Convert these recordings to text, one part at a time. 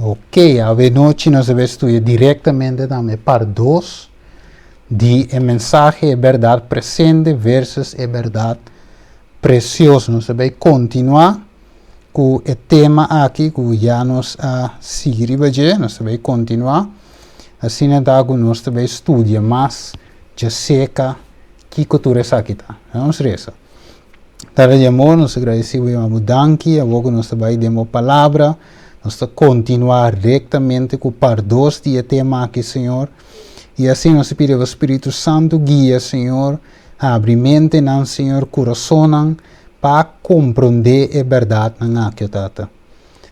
Ok, awe nochi nos debe studia directamente tambe part 2 di e mensahe E Berdad Presente versus E Berdad Precioso. Nos ta bay continua cu e tema aki cu ya nos a sigui riba dje, nos ta bay continua. Asina ta cu nos ta bay studia mas djaseca kico tur esaki ta. Nos reza. Tata di amor, nos ta gradeci bo i bo danki, awor cu nos ta bay den bo palabra, nos ta continua rectamente cu part dos di e tema aki, Señor. I asina nos ta pidi bo Spiritu Santu guia, Señor, habri mentenan, Señor, curasonnan, pa comprende e berdadnan aki, o Tata.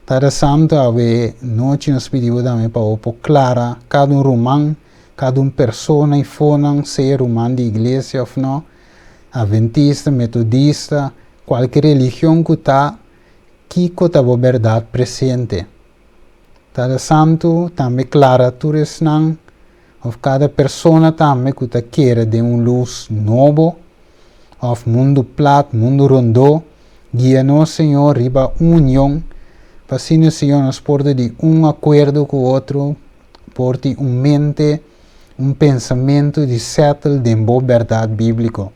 Tata Santu, awe nochi nos pidi bo tambe pa bo por clara cada un ruman, cada un persona i fonan, sea ruman di iglesia of no, Adventista, Metodista, kualke religion ku ta, kiko ta bo bèrdat presente? Tata Santu tambe klara tur esnan òf kada persona tambe ku ta kere den un lus nobo òf mundu plat, mundu rondó, guia nos Señor riba un union, pa asina Señor nos por ta di un akuerdo ku otro, por tin un mente, un pensamentu di settle den bo bèrdat bíbliko.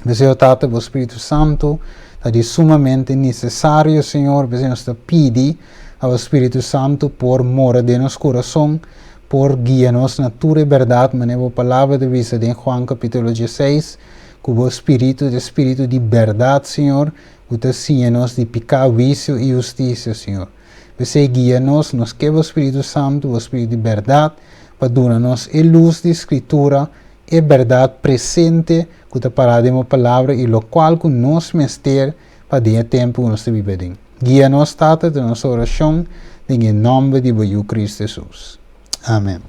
P'esei, o Tata, bo Spiritu Santu ta di sumamente nesesario, Señor. P'esei nos ta pidi pa bo Spiritu Santu por mora den nos kurason, por guia nos na tur e bèrdat, manera bo Palabra ta bisa den Juan kapítulo dieseis, ku bo Spiritu ta e Spiritu di bèrdat, Señor, ku ta siña nos di piká, huisio i hustisia, Señor. P'esei guia nos, nos ke bo Spiritu Santu, bo Spiritu di bèrdat, pa duna nos e lus di Skritura, e bèrdat presente ku ta pará den bo Palabra i lokual ku nos mester pa den e tempu ku nos ta biba aden. Guia nos, Tata, ta nos orashon den e nòmber di bo Yu Kristu Hesus. Amen.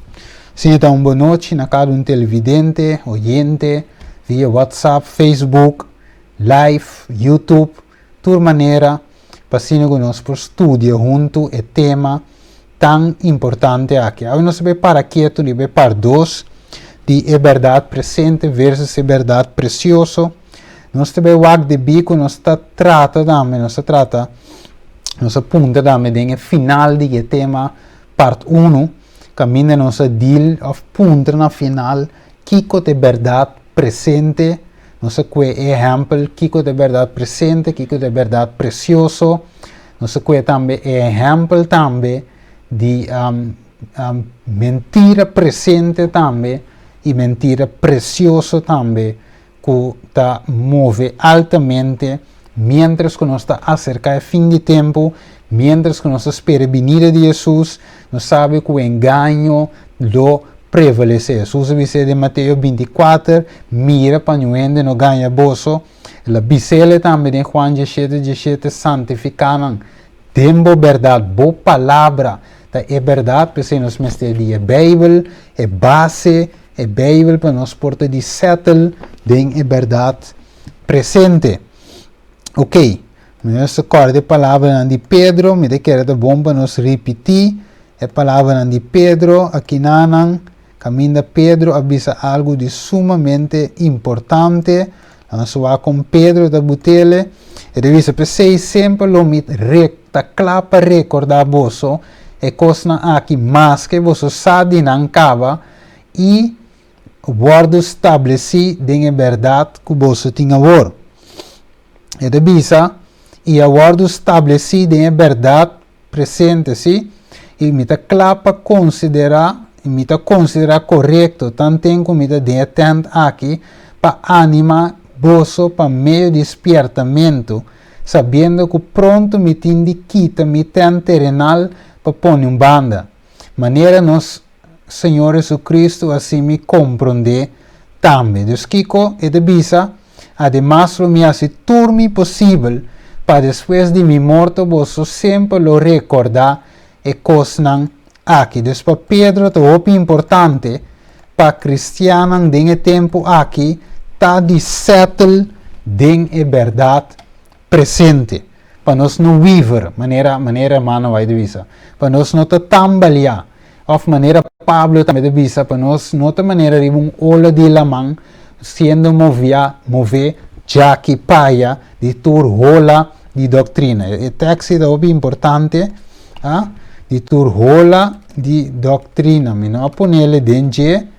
Siña ta un bonochi na kada un televidente, oyente, via WhatsApp, Facebook, Live, YouTube, tur manera pa asina ku nos por studia huntu e tema tan importante aki. Awe nos ta bay para ketu riba e par dos di e bèrdat presente versus e bèrdat presioso. Nos ta bay wak debí ku nos ta trata tambe, nos ta trata, nos a punta tambe den e final di e tema part uno, kaminda nos a deal òf puntra na final kiko ta e bèrdat presente. Nos a kue e ehèmpel kiko ta e bèrdat presente, kiko ta e bèrdat presioso. Nos a kue tambe e ehèmpel tambe di mentira presente tambe i mentira presioso tambe ku ta move altamente miéntras ku nos ta aserká e fin di tempu, miéntras ku nos ta spera e binida di Hesus. Nos sabi ku engaño lo prevalesé. Hesus a bis'é den Mateo 24, Mira pa niun hende no gaña boso. El a bis'é tambe den Juan 17, 17, Santifiká nan den bo bèrdat, bo palabra ta e bèrdat. P'esei nos mester di e Beibel, e base, e Beibel pa nos por ta di sètel den e bèrdat presente. Ok, mi nos ta kòrda e palabranan di Pedro, mi ta kere ta bon pa nos ripití e palabranan di Pedro akinanan. Kaminda Pedro a bisa algu di sumamente importante, nos wak kon Pedro ta butele, e ta bisa, P'esei semper lo mi ta kla pa rekordá boso e kosnan aki, maske boso sa di nan kaba i wòrdu stablesí den e bèrdat ku boso tin awor. E ta bisa, I a wòrdu stablesí den e bèrdat presente, sí, i mi ta kla pa konsiderá, i mi ta konsiderá korekto, tanten ku mi ta den e tènt aki, pa animá boso pa medio di spiertamentu, sabiendo ku pronto mi tin di kita mi tènt terenal pa pone un banda, manera nos Señor Jesucristo a hasi mi komprondé tambe. Dus kiko e ta bisa? Ademas lo mi hasi tur mi posibel pa despues di mi morto boso semper lo rekordá e kosnan aki. Dus pa Pedro ta hopi importante pa kristiannan den e tempu aki ta di sètel den e bèrdat presente. Pa nos no wiver, manera manera hermano White ta bisa, pa nos no ta tambaleá, òf manera Pablo tambe ta bisa, pa nos no ta manera riba un ola di laman siendo moviá, mové djaki p'aya di tur hola di doktrina. E tekst ei ta hopi importante, a. Di tur hola di doctrina. Mi no a ponele den dje,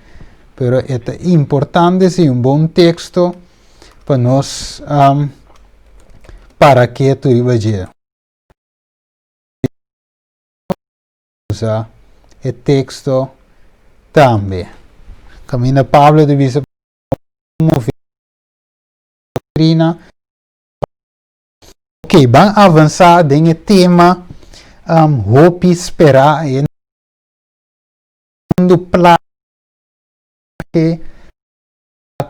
pero e ta importante si un bon texto pa nos um, para ketu riba dje. Usa e texto tambe. Caminda Pablo ta bisa move doctrina. Ok, ban avansa den e tema um, hopi spera e mundu plat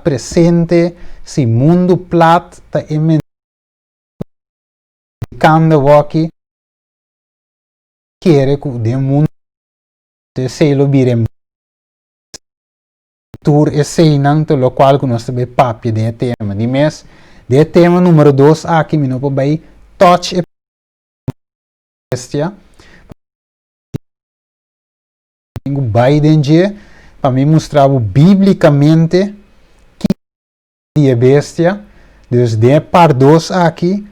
presente, si mundu plat ta e kanda woki kere ku den mundu esei lo bira e tur eseinan ta lokual ku nos ta bai papia den e tema. Di mes, den e tema numero dos aki mi no por bai touch e bestia, tin ku bai den dje pa mi mustra bo biblikamente kiko di e bestia. Dus den e part dos aki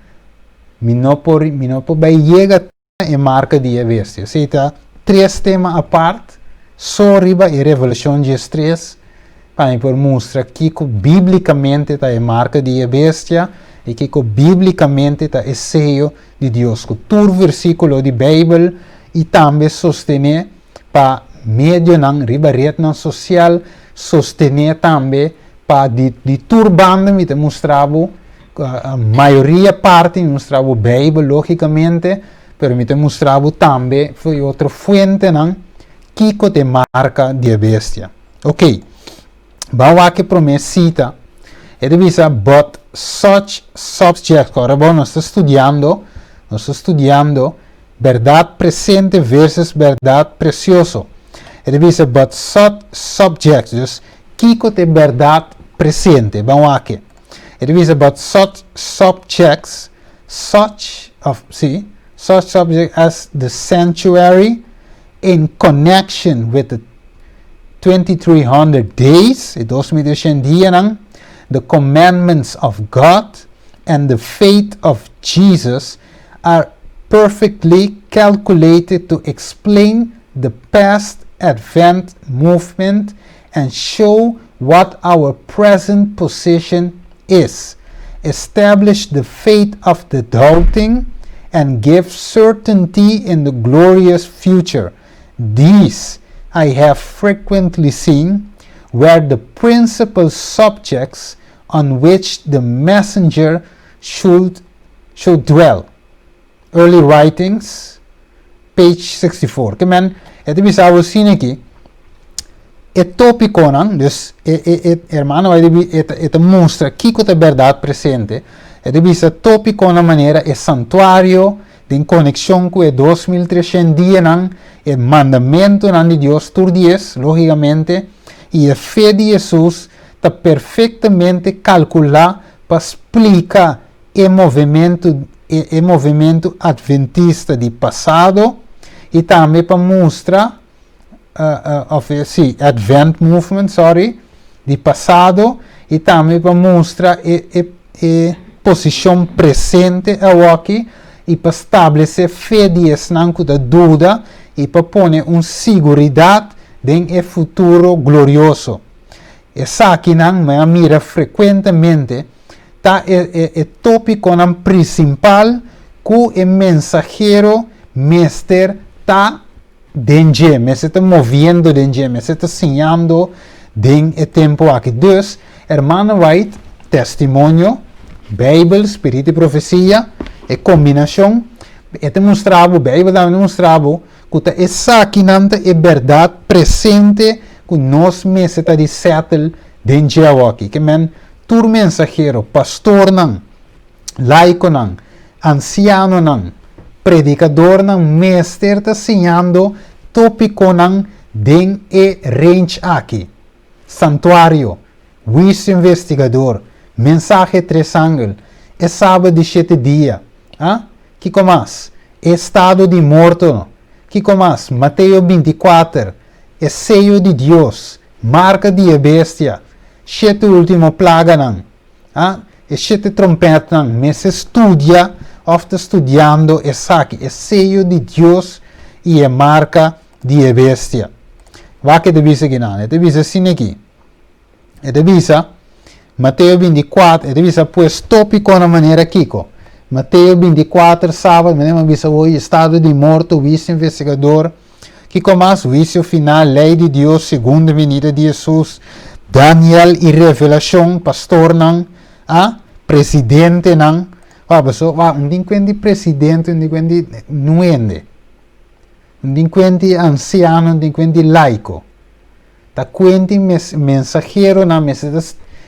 mi no por mi no por bai yega na e marka di e bestia. Esei ta tres tema apart so riba e Revelashon 13 pa mi por mustra kiko biblikamente ta e marka di e bestia i kiko biblikamente ta e seyo di Dios ku tur versíkulo di Beibel i tambe sostené pa medionan riba retnan sosial, sostené tambe pa di di tur banda mi ta mustra bo mayoria parti mi mustra bo Beibel lógikamente, pero mi ta mustra bo tambe for di otro fuentenan kiko ta e marka di e bestia. Oké, ban wak e promé sita. E ta bisa, But such subjects, ora bo nos ta studiando, nos ta studiando berdad presente versus berdad precioso. E ta bisa, but such subjects, dus kiko ta e berdad presente? Ban wak e. E ta bisa, but such subjects, such, of, si, such subject as the sanctuary in connection with the 2300 days, e 2300 dianan, the commandments of God and the faith of Jesus are perfectly calculated to explain the past Advent movement and show what our present position is, establish the faith of the doubting, and give certainty in the glorious future. These I have frequently seen were the principal subjects on which the messenger should, should dwell. Early Writings, page 64. Ke men, e ta bisa bo asina aki, e tópikonan, dus e, e, e hermano bai di, e ta, e ta mustra kiko ta bèrdat presente, e ta bisa tópikonan manera e santuario den konekshon ku e 2300 dianan, e mandamentunan di Dios tur dies, lógikamente, i e fe di Hesus ta perfektamente kalkulá pa splika e movementu e movementu adventista di pasado i tambe pa mustra of si Advent movement sorry di pasado i tambe pa mustra e e e posishon presente awoki i pa stablesé fe di esnan ku ta duda i pa pone un siguridat den e futuro glorioso. Esakinan mi a mira frekuentemente ta e e e tópikonan prinsipal ku e mensahero mester ta den dje, mester ta moviendo den dje, mester ta siñando den e tempu aki. Dus, Hermana White, testimonio, Beibel, Spiritu i Profesia, e kombinashon, e ta mustra bo, Beibel tambe ta mustra bo, ku ta esakinan ta e bèrdat presente ku nos mester ta di sètel den dje awoki. Ke men, tur mensahero, pastornan, laikonan, ansianonan, predikadornan mester ta siñando tópikonan den e range aki, Santuario, Huisio Investigador, Mensahe Tres Angel, e Sabat di Shete Dia, a? Kiko mas? E estado di morto. Kiko mas? Mateo 24, e seyo di Dios, marka di e bestia, shete ultimo plaganan, a? E shete trompetnan, mester studia of ta studiando esaki, e seyo di Dios I e marka di e bestia. Wak e ta bisa kinan. E ta bisa asina aki. E ta bisa, Mateo 24, e ta bisa pues tópikonan manera kiko. Mateo 24, sábado, manera mi a bisa hoy, estado di morto, huisio investigador, kiko mas? Huisio final, lei di Dios, segunda venida di Hesus, Daniel i Revelashon, pastornan, a, presidentenan. Wak, paso, wak, un tin kuent di presidente, un tin kuent di nuende. Un tin kuent di ansiano, un tin kuent di laiko. Ta kuenti mes mensaheronan mester ta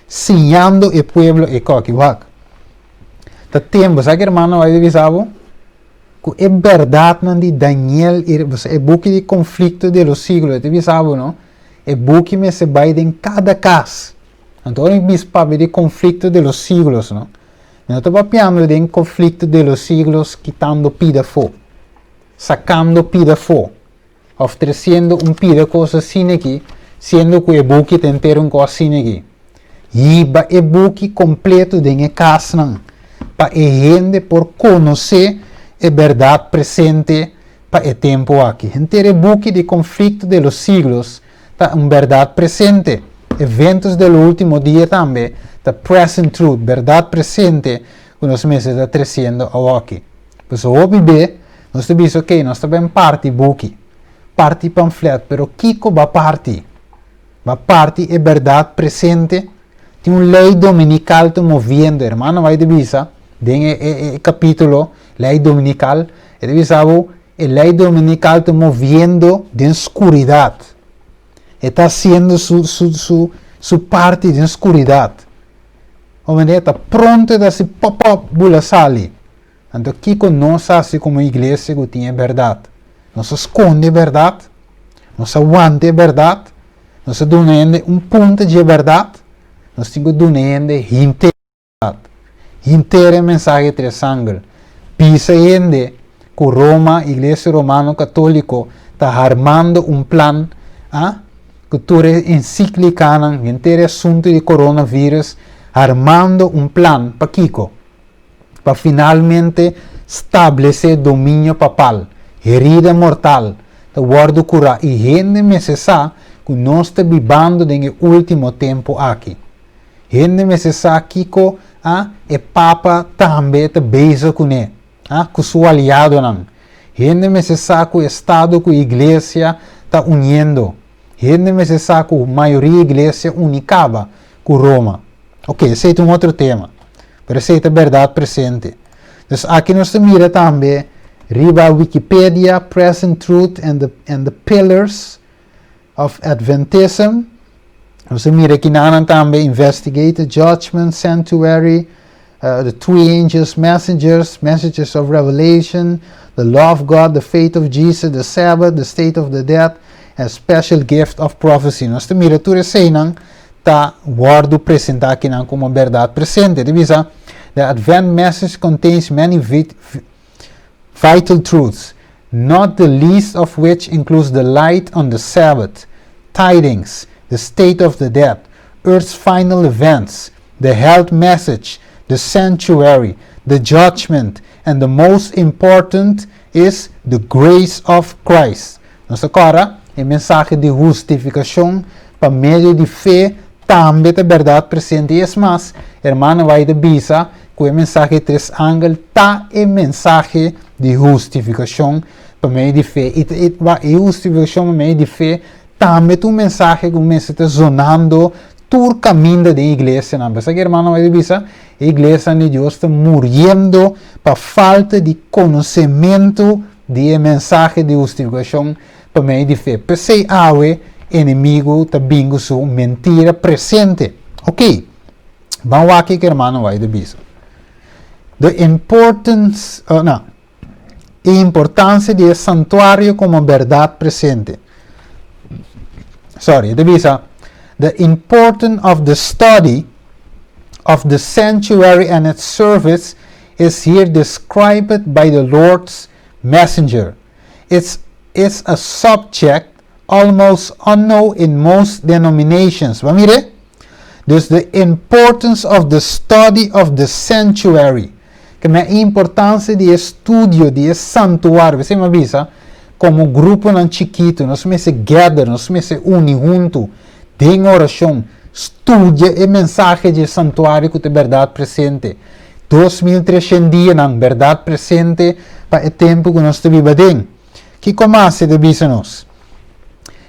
siñando e pueblo e koki. Wak. Ta tempu, sa ki hermano bai bisa bo? Ku e bèrdatnan di Daniel i e buki di Conflicto de los Siglos, e ta bisa bo no, e buki mester bai den kada kas. Anto ora mi bisa papia di Conflicto de los Siglos no, mi no ta papiando den Conflicto de los Siglos kitando pida afó, sakando pida afó. Of treciendo un pida cos asina aki, siendo cu e buki ta henter un cos asina aki. Hiba e buki completo den e casnan, pa e hende por conoce e berdad presente pa e tempo aki. Henter e buki di Conflicto de los Siglos ta un berdad presente. Eventos de lo Ultimo Dia tambe ta present truth, berdad presente cu nos mester ta treciendo awoki. Pasobra hopi be nos ta bisa ok nos ta ben parti buki, parti pamflet, pero kiko ba parti? Ba parti e berdad presente? Tin un ley dominical ta moviendo, hermano bai ta bisa den e e e capitulo ley dominical, e ta bisa bo e ley dominical ta moviendo den scuridad, e ta haciendo su su su su parti den scuridad. Hombre ta pronto e ta hasi pop pop bula sali. Anto kiko nos hasi komo iglesia ku tin e bèrdat? Nos a skonde e bèrdat? Nos a wanta e bèrdat? Nos a duna hende un punta dje bèrdat? Nos tin ku duna hende hinter e bèrdat, hinter e mensahe tres angel. Bisa hende ku Roma, Iglesia Romano Katóliko, ta harmando un plan, a, ku tur e ensiklikanan, henter e asuntu di coronavirus, harmando un plan pa kiko? Pa finalmente stablesé dominio papal. Herida mortal ta wòrdu kurá i hende mester sa ku nos ta bibando den e último tempu aki. Hende mester sa kiko a e papa tambe ta bezig kuné, a ku su aliadonan. Hende mester sa ku estado ku iglesia ta uniendo. Hende mester sa ku mayoria iglesia uni kaba ku Roma. Ok, esei ta un otro tema, pero esei ta bèrdat presente. Dus aki nos ta mira tambe riba Wikipedia, Present Truth and the, and the Pillars of Adventism. Nos ta mira kinanan tambe Investigated Judgment, Sanctuary, The Three Angels Messengers, Messages of Revelation, The Law of God, The Faith of Jesus, The Sabbath, The State of the Dead, and Special Gift of Prophecy. Nos ta mira tur eseinan ta wòrdu presentá akinan komo bèrdat presente. Ta bisa, The Advent message contains many vital truths, not the least of which includes the light on the Sabbath, tidings, the state of the dead, earth's final events, the health message, the sanctuary, the judgment, and the most important is the grace of Christ. Nos ta kòrda, e mensahe di hustifikashon pa medio di fe tambe ta bèrdat presente. I es mas, hermano White ta bisa ku e mensahe di tres angel ta e mensahe di hustifikashon pa medio di fe. I e hustifikashon pa medio di fe tambe ta un mensahe ku mester ta zonando tur kaminda den iglesianan. Besa ku hermano White ta bisa, e iglesianan di Dios ta muriendo pa falta di konosementu di e mensahe di hustifikashon pa medio di fe. P'esei awe enemigu ta bin ku su mentira presente. Ok, ban wak kiko hermano White ta bisa. The importance, oh, no, e importansia di e santuario komo bèrdat presente. Sorry, e ta bisa, The importance of the study of the sanctuary and its service is here described by the Lord's messenger. It's is a subject almost unknown in most denominations. Ba mire? Dus the importance of the study of the sanctuary. Ke men e importancia di e studio di e santuario. P'esei mi a bisa, Komo gruponan chikitu, nos mester gather, nos mester uni huntu den orashon, studia e mensahe di e santuario ku ta e bèrdat presente. 2300 dianan, bèrdat presente pa e tempu ku nos ta biba aden. Kiko mas e ta bisa nos?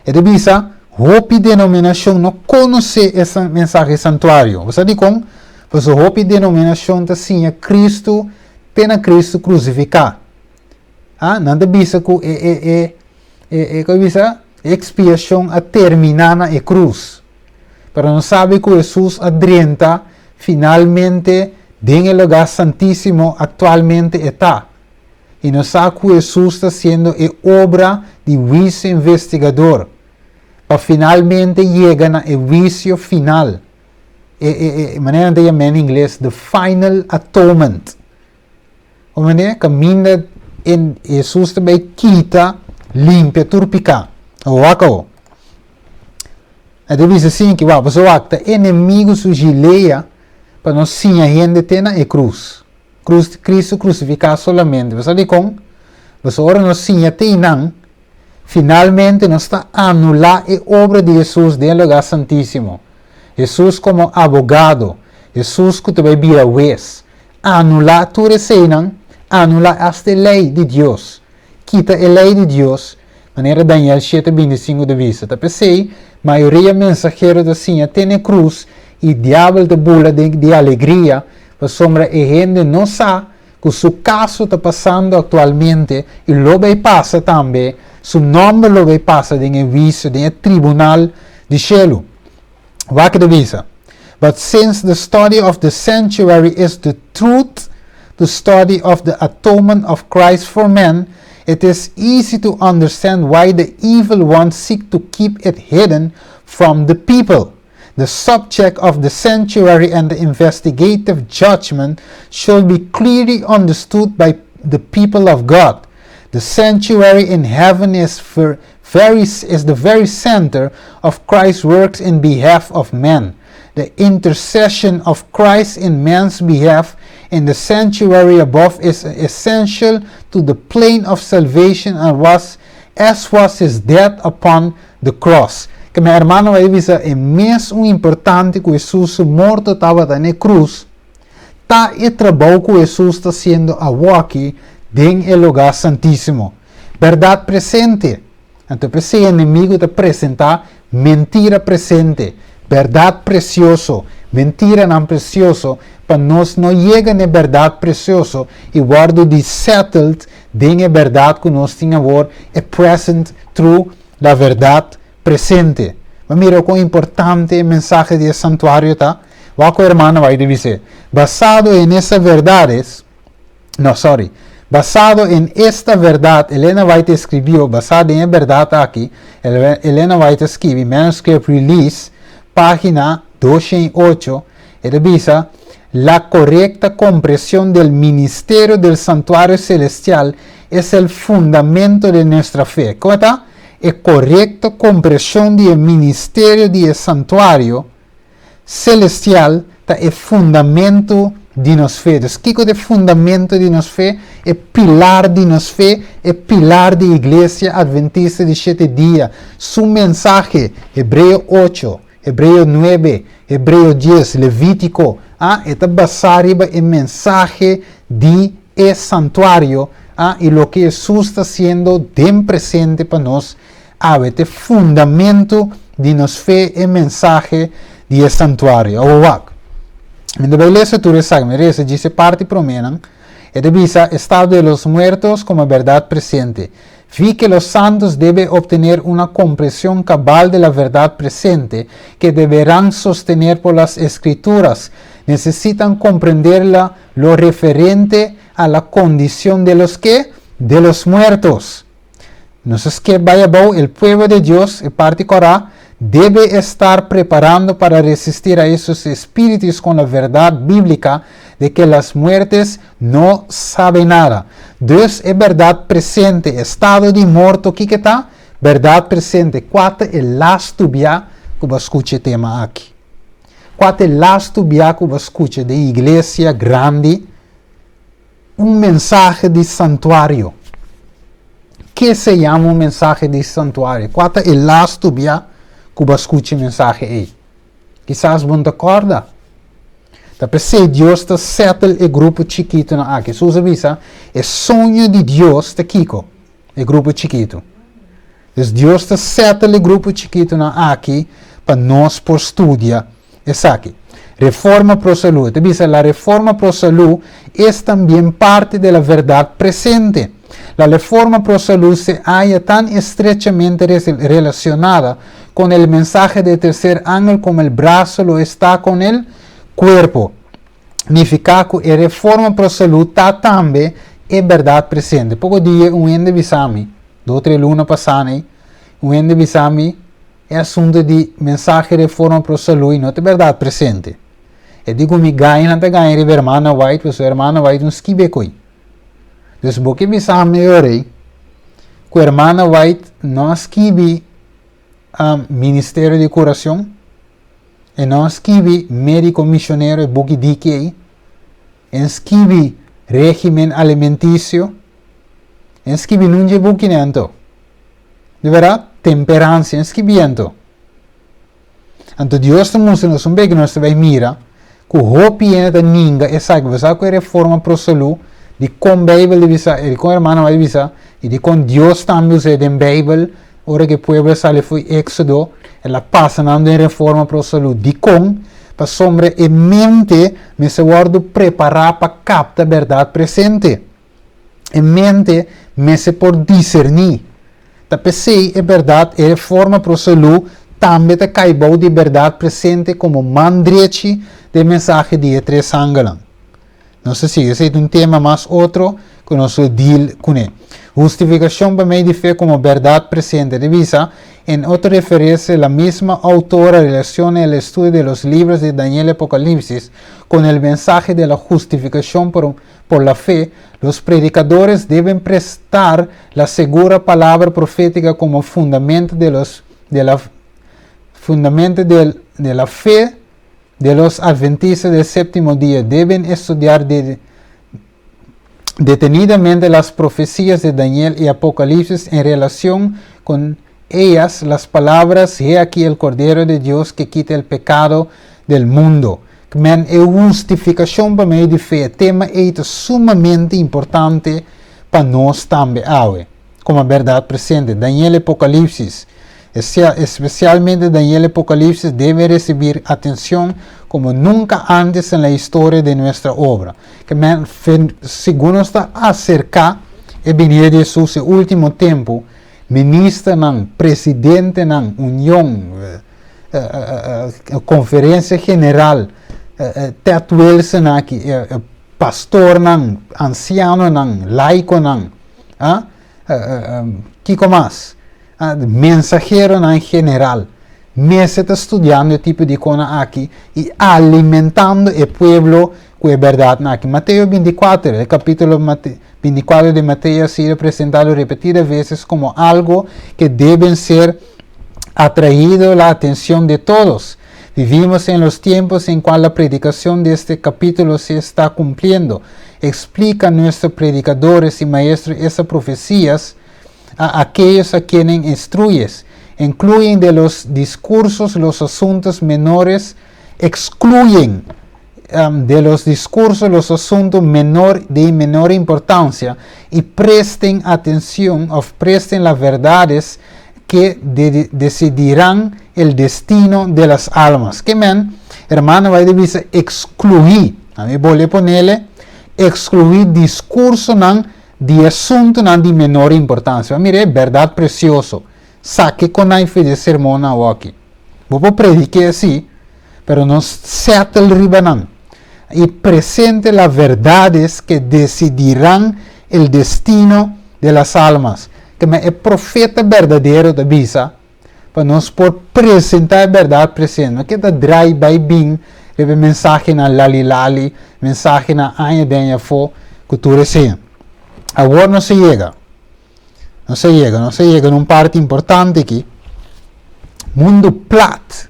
E ta bisa, Hopi denominashon no konosé e mensahe di santuario. Bo sa dikon? Pasobra hopi denominashon ta siña Kristu te na Kristu krusifiká. Ah, nan ta bisa ku e e e e e kon bisa? E ekspiashon a terminá na e krus. Pero nos sabi ku Hesus a drenta finalmente den e lugá santísimo aktualmente e ta. I nos sa ku Hesus ta hasiendo e obra di huisio investigador pa finalmente yega na e huisio final. E e e manera nan ta yam'é na ingles the final atonement. Un manera kaminda en Hesus ta bai kita limpia tur piká. Wak awo. E ta bisa asin ki, wak, pasobra wak, ta enemigu su gilea pa nos siña hende te na e krus. Krus, Kristu krusifiká solamente. Bo sa dikon? Pasobra ora nos siña te einan, finalmente nos ta anulá e obra di Hesus den e lugá santísimo. Hesus komo abogado, Hesus ku ta bai bira wes, Anulá tur eseinan, anulá asta e lei di Dios, kita e lei di Dios, manera Daniel shete 25 ta bisa. Ta p'esei mayoria mensahero ta siña tene krus i diabel ta bula den di alegria, pasobra e hende no sa ku su kaso ta pasando aktualmente i lo bai pasa tambe, su nòmber lo bai pasa den e huisio, den e tribunal di shelu. Wak ta bisa, But since the study of the sanctuary is the truth, the study of the atonement of Christ for men, it is easy to understand why the evil one seek to keep it hidden from the people. The subject of the sanctuary and the investigative judgment should be clearly understood by the people of God. The sanctuary in heaven is ver very is the very center of Christ's works in behalf of men. The intercession of Christ in man's behalf in the sanctuary above is essential to the plan of salvation and was as was his death upon the cross. Ke men hermano a bisa e mes un importante ku Hesus su morto tabata na e krus, ta e trabou ku Hesus ta hasiendo awoki den e lugá santísimo. Bèrdat presente. Anto p'esei enemigu ta presentá mentira presente, bèrdat presioso, mentiranan presioso, pa nos no yega n'e bèrdat presioso i wòrdu di settled den e bèrdat ku nos tin awor, e present truth, la verdad presente. Bo mira kon importante e mensahe di e santuario ta? Wak ku e hermano bai ta bis'é, Basado en esa verdades, no, sorry, basado en esta verdad, Elena White escribió, basá den e bèrdat aki, Elena White a skibi, Manuscript Release, página 208, e ta bisa, La correcta comprensión del ministerio del santuario celestial es el fundamento de nuestra fe. Kon e ta? E korekto kompreshon di e ministerio di e santuario selestial ta e fundamentu di nos fe. Dus kiko ta e fundamentu di nos fe? E pilar di nos fe, e pilar di Iglesia Adventista di Shete Dia, su mensahe, Hebreo 8, Hebreo 9, Hebreo 10, Levítiko, a, e ta basá riba e mensahe di e santuario, a, i loke Hesus ta hasiendo den presente pa nos awe. Ta e fundamentu di nos fe, e mensahe di e santuario. Awor wak. Mi ta bai lesa tur esaki. Mi resa djis e parti proménan. E ta bisa, Estado de los muertos como verdad presente. Vi que los santos debe obtener una comprensión cabal de la verdad presente que deberán sostener por las Escrituras. Necesitan comprenderla lo referente a la condición de los que? De los muertos. Nos a skip bai abou, El pueblo de Dios, e parti kòrá, debe estar preparando para resistir a esos espíritus con la verdad bíblica de que las muertes no sabe nada. Dus e bèrdat presente, estado di morto kiko ta? Bèrdat presente. Kua ta e lastu bia ku bo a skucha e tema aki? Kua ta e lastu bia ku bo a skucha den iglesia grandi un mensahe di santuario? Ke se yama un mensahe di santuario? Kua ta e lastu bia ku bo a skucha e mensahe ei? Kisas bo no ta kòrda. Ta p'esei Dios ta settle e grupo chikitunan aki. Hesus a bisa, E soño di Dios ta kiko? E grupo chikitu. Dus Dios ta settle e grupo chikitunan aki pa nos por studia esaki. Reforma pro salú. E ta bisa, La reforma pro salú es tambien parte de la verdad presente. La reforma pro salú se halla tan estrechamente relacionada con el mensahe del tercer angel como el brazo lo está con el cuerpo. Nifiká ku e reforma pro salú ta tambe e bèrdat presente. Poko dia un hende bisa mi, dos tres luna pasá nei, un hende bisa mi e asuntu di mensahe reforma pro salú i no ta bèrdat presente. E di ku mi gaña nan ta gaña riba hermana White pasobra hermana White un skibi e koi. Dus bo ke bisa mi e ora ei ku hermana White no a skibi Ministerio di Kuracion? E no a skibi Médico Misionero e buki diki ei? E n skibi Régimen Alimenticio? E n skibi nun dje bukinan anto? Di bèrdat, Temperancia e n skibi anto? Anto Dios ta mustra nos un bek nos ta bai mira ku hopi hende ta ninga esaki. Bo sa ku e reforma pro salú di kon Beibel ta bisa, di kon hermano bai bisa i di kon Dios tambe usa den Beibel ora ku e pueblo a sali for Éksodo, el a pasa nan den reforma pro salú. Dikon? Pasobra e mente mester wòrdu prepará pa kapta bèrdat presente. E mente mester por diserní. Ta p'esei e bèrdat e reforma pro salú tambe ta kai bou di bèrdat presente komo man drechi den mensahe di e tres angelnan. Nos ta sigui, esei ta un tema mas otro ku nos lo deal kuné. Hustifikashon pa medio di fe komo bèrdat presente ta bisa, En otro referirse, la misma autora relaciona el estudio de los libros de Daniel y Apocalipsis con el mensahe de la hustifikashon por por la fe, los predicadores deben prestar la segura palabra profética como fundamento de los de la fundamento de, de la fe de los adventistas del séptimo día. Deben estudiar de, detenidamente las profecías de Daniel y Apocalipsis en relación con ellas las palabras, He aquí el Cordero de Dios que quita el pecado del mundo. Men e hustifikashon pa medio di fe, e tema ei ta sumamente importante pa nos tambe awe, komo bèrdat presente. Daniel Apokalipsis, espesialmente Daniel Apokalipsis debe resibir atenshon komo nunka antes en la historia de nuestra obra. Ke men, segun nos ta aserká e binida di Hesus, e último tempu, Ministernan, presidentenan, union, konferensia general, Ted Wilson aki, pastornan, ansianonan, laikonan, kiko mas? Mensaheronan general mester ta studiando e tipo di konan aki i alimentando e pueblo ku e bèrdatnan aki. Mateo 24, e kapítulo 24 de Mateo ha sido presentado repetidas veces como algo que deben ser atraído la atención de todos. Vivimos en los tiempos en cual la predicación de este capítulo se está cumpliendo. Explica nuestros predicadores y maestros esas profecías a aquellos a quienes instruyes. Incluyen de los discursos los asuntos menores, excluyen de los discursos los asuntos menor de menor importancia y presten atención of presten las verdades que de, decidirán el destino de las almas. Ke men, hermano White a bisa excluí, ami bolbe ponele, excluí discursonan di asuntonan di menor importancia. Mira e berdad precioso. Sake con nan fe di sermonnan awoki. Bo por prediké sí, pero no settle riba nan. I presente la verdades que decidirán el destino de las almas. Keme e profeta berdadero ta bisa pa nos por presentá e bèrdat presente. No ke ta drai bai bin riba e mensahenan lali lali, mensahenan aña den aña afó ku tur esei. Awor nos a yega. Nos a yega, nos a yega na un parti importante aki. Mundu plat.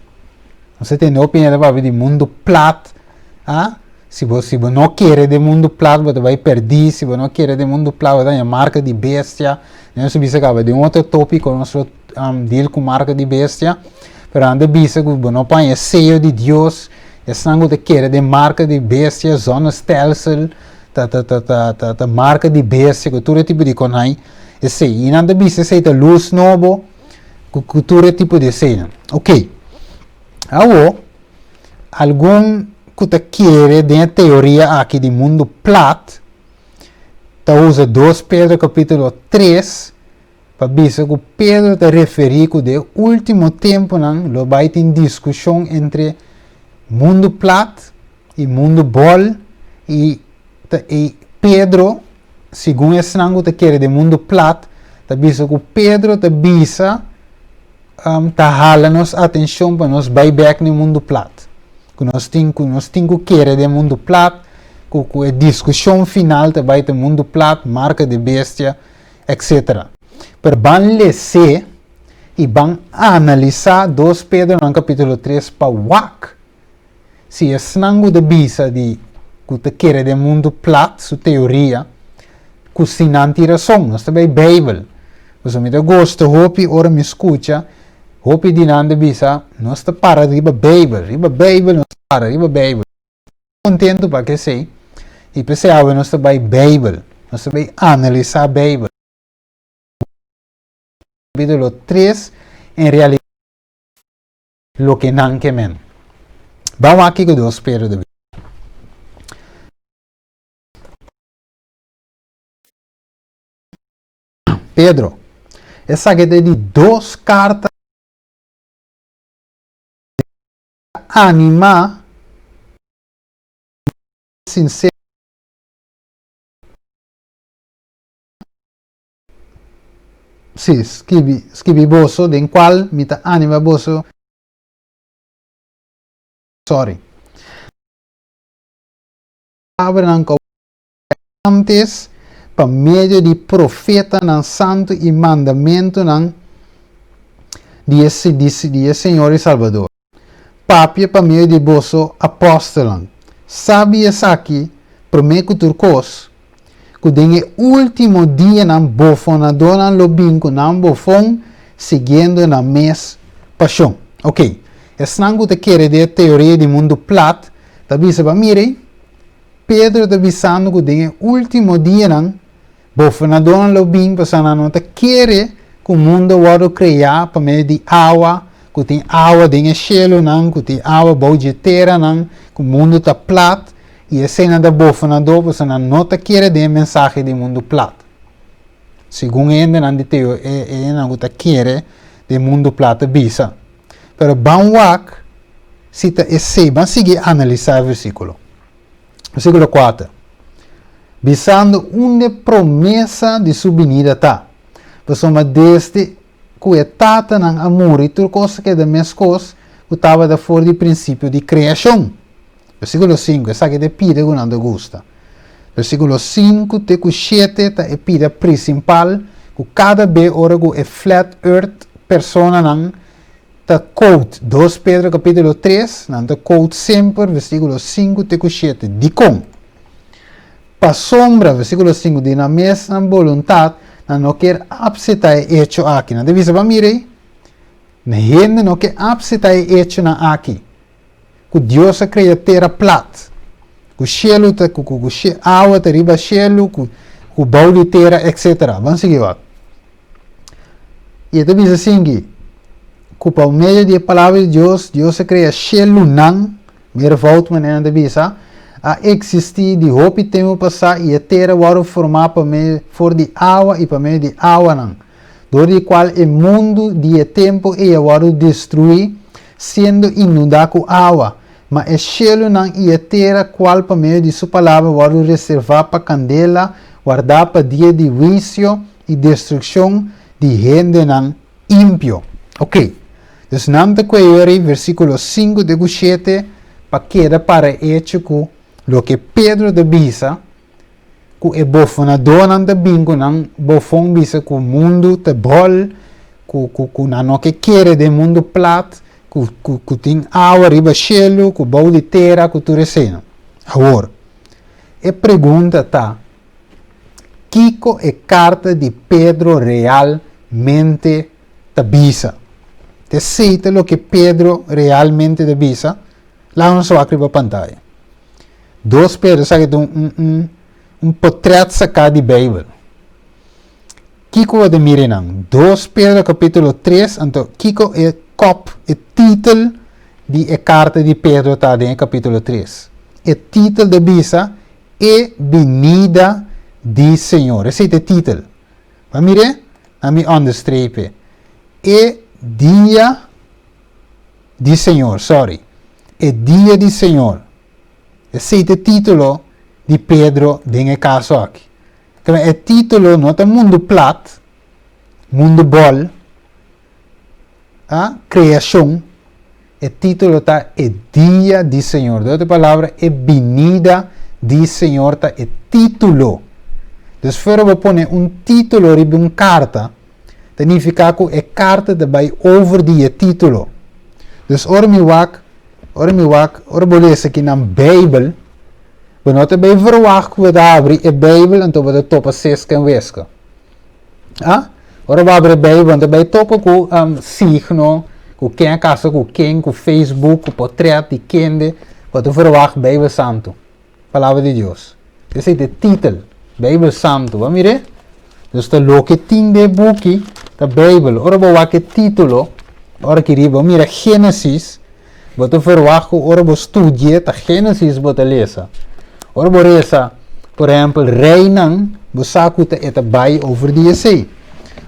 Nos a tende hopi hende papia di mundu plat. Ah? Si bo, si bo no kere den mundu plat, bo ta bai perdí. Si bo no kere den mundu plat, bo ta haña marka di bestia. Nos a bisa kaba den otro tópiko nos lo deal ku marka di bestia, pero nan ta bisa ku bo no paña e seyo di Dios, esnan ku ta kere den marka di bestia, zonnestelsel, ta ta ta ta ta ta marka di bestia ku tur e tipo di konai, esei. I nan ta bisa esei ta lus nobo ku ku tur e tipo di eseinan. Oké, awo algun ku ta kere den e teoria aki di mundu plat, ta usa 2 Pedro capítulo 3 pa bisa ku Pedro ta referí ku den e último tempunan lo bai tin diskushon entre mundu plat i mundu bòl i ta i Pedro segun esnan ku ta kere den mundu plat ta bisa ku Pedro ta bisa ta hala nos atenshon pa nos bai bèk na e mundu plat. Ku nos tin ku nos tin ku kere den mundu plat, ku ku e diskushon final ta bai ta mundu plat, marka di bestia, etc. Pero ban les'é i ban analisá 2 Pedronan kapítulo 3 pa wak si esnan ku ta bisa di ku ta kere den mundu plat su teoria ku si nan tin rason. Nos ta bai Beibel. Pasobra mi ta gosta hopi ora mi skucha Hopi di nan ta bisa, Nos ta para riba Beibel, riba Beibel nos ta para, riba Beibel. Kontentu pa kesei, i p'esei awe nos ta bai Beibel, nos ta bai analisá Beibel. Kapítulo 3, en realidat loke nan ke men. Ban wak kiko Dios spera di bo. Pedro. Esaki ta e di dos karta animá sinsero. Sí, skibi, skibi boso, den kual mi ta anima boso. Sorry. Palabranan ku Antes, pa medio di profetanan santu i mandamentunan di e di e Señor i Salbador, papia pa medio di boso apòstelnan. Sabi esaki, promé ku tur kos, ku den e último dianan bofonadónan lo bin ku nan bofon, siguiendo nan mes pashon. Oké, esnan ku ta kere den e teoria di mundu plat ta bisa pa mira, Pedro ta bisando ku den e último dianan bofonadónan lo bin pasobra nan no ta kere ku mundu a wòrdu kreá pa medio di awa, ku tin awa den e shelunan, ku tin awa bou dje teranan, ku mundu ta plat, i eseinan ta bofonadó pasobra nan no ta kere den e mensahe di mundu plat. Segun e hendenan di teo e hendenan ku ta kere den mundu plat ta bisa. Pero ban wak si ta esei. Ban sigui analisá e versíkulo. Versíkulo 4, Bisando unda e promesa di su binida ta, pasobra desde ku e tatanan a muri tur kos a keda meskos ku tabata for di prinsipio di kreashon. Versíkulo 5, Esaki ta e pida ku nan ta gusta. Versíkulo 5 te ku 7 ta e pida prinsipal ku kada be ora ku e flat earth personanan ta quote 2 Pedro kapítulo 3, nan ta quote semper versíkulo 5 te ku 7. Dikon? Pasobra, versíkulo 5, di nan mes nan boluntat nan no kier apseptá e echo aki. Nan ta bisa, Ban mira ei, hende no ke apseptá e echonan aki. Ku Dios a krea tera plat, ku shelu ta ku ku awa ta riba shelu, ku ku bou di tera, etsetera. Ban sigui wak. I e ta bisa asinki, ku pa medio di e palabra di Dios, Dios a krea shelunan, meervoud manera nan ta bisa, a eksistí di hopi tempu pasá i e tera wòrdu formá pa medio for di awa i pa medio di awanan. dor di kual e mundu di e tempu ei a wòrdu destruí, siendo inundá ku awa, ma e shelunan i e tera kual pa medio di su palabra wòrdu reservá pa kandela, wardá pa dia di huisio i destrukshon di hendenan impio. Oké, dus nan ta kue yori versíkulo 5 te ku 7 pa keda para e echo ku loke Pedro ta bisa, ku e bofonadónan ta bin ku nan bofon bisa ku mundu ta bòl, ku ku ku nan no ke kere den mundu plat, ku ku ku tin awa riba shelu, ku bou di tera, ku tur eseinan. Awor, e pregunta ta, Kiko e karta di Pedro realmente ta bisa? Ta esei ta loke Pedro realmente ta bisa? Laga nos wak riba pantaya. Dos Pedro, esaki ta un, un, un potret saká di Beibel. Kiko bo ta mira einan? Dos Pedro kapítulo tres, anto kiko e kòp, e titel di e karta di Pedro ta den e kapítulo tres? E titel ta bisa E binida di Señor. Esei ta e titel. Bo a mir'é? Na mi onderstreep'e. E dia di Señor, sorry. E dia di Señor. Esei ta e título di Pedro den e kaso aki. Kaba e título no ta mundu plat, mundu bòl, a kreashon. E título ta E dia di Señor. Den otro palabra, e binida di Señor ta e título. Dus fuera bo pone un título riba un karta, ta nifiká ku e karta ta bai over di e título. Dus ora mi wak, ora mi wak, ora bo lesa kinan Beibel, bo no ta bai verwagt ku bo ta habri e Beibel anto bo ta topa seska en weska. Ah, ora bo habri e Beibel bo no ta bai topa ku signo, ku ken a kasa ku ken, ku Facebook, ku potret di kende, bo ta verwagt Beibel Santu. Palabra di Dios. Esei ta e titel, Beibel Santu. Bo a mir'é? Dus ta loke tin den e buki ta Beibel. Ora bo wak e título, ora ki riba, bo mira Génesis, bo ta verwagt ku ora bo studi'é ta Génesis bo ta lesa. Ora bo resa, por ehèmpel, Reinan, bo sa ku ta e ta bai over di esei.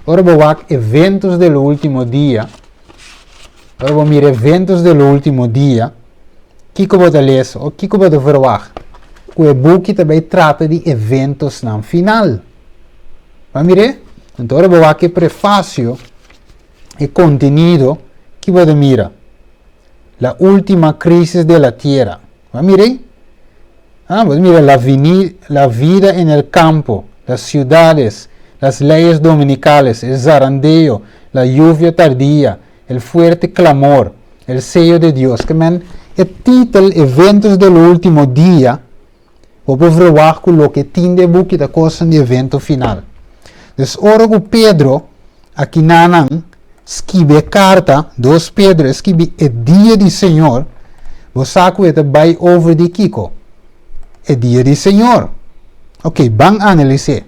Ora bo wak Eventos del Último Dia, ora bo mira Eventos del Último Dia, Kiko bo ta lesa o kiko bo ta verwagt ku e buki ta bai trata di eventosnan final? Bo a mir'é? Anto ora bo wak e prefasio, e kontenido, ki bo ta mira? La ultima crisis de la tierra. Bo a mir'é? Ah, bo ta mira la vini, la vida en el campo, las ciudades, las leyes dominicales, el zarandeo, la lluvia tardía, El fuerte clamor, El sello de Dios. Ke men e titel Eventos del Ultimo Dia, bo por verwagt ku loke tin den e buki ta kosnan di evento final. Dus ora ku Pedro akinanan skibi e karta, dos Pedro e skibi e dia di Señor, bo sa ku e ta bai over di kiko? E dia di Señor. Ok, ban analis'é.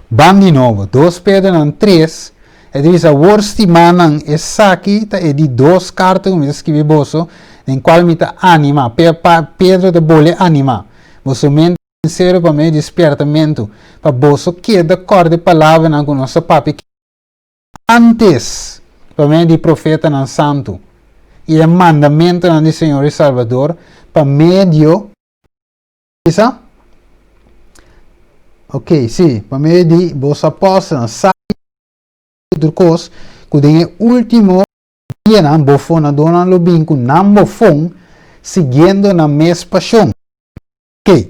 Ban di nobo, dos Pedronan tres, E ta bisa, Awor, stimánan, esaki ta e di dos karta ku mi ta skibi boso, den kual mi ta animá. Pedro ta bole animá boso mente sinsero pa medio di spièrtamentu, pa boso keda kòrda e palabranan ku nos a papia ántes pa medio di profetanan santu i e mandamentunan di Señor i Salbador pa medio Bisa? Ok, sí, pa medio di boso apòstelnan sa tur kos ku den e último dianan bofonadónan lo bin ku nan bofon siguiendo nan mes pashon. Ok,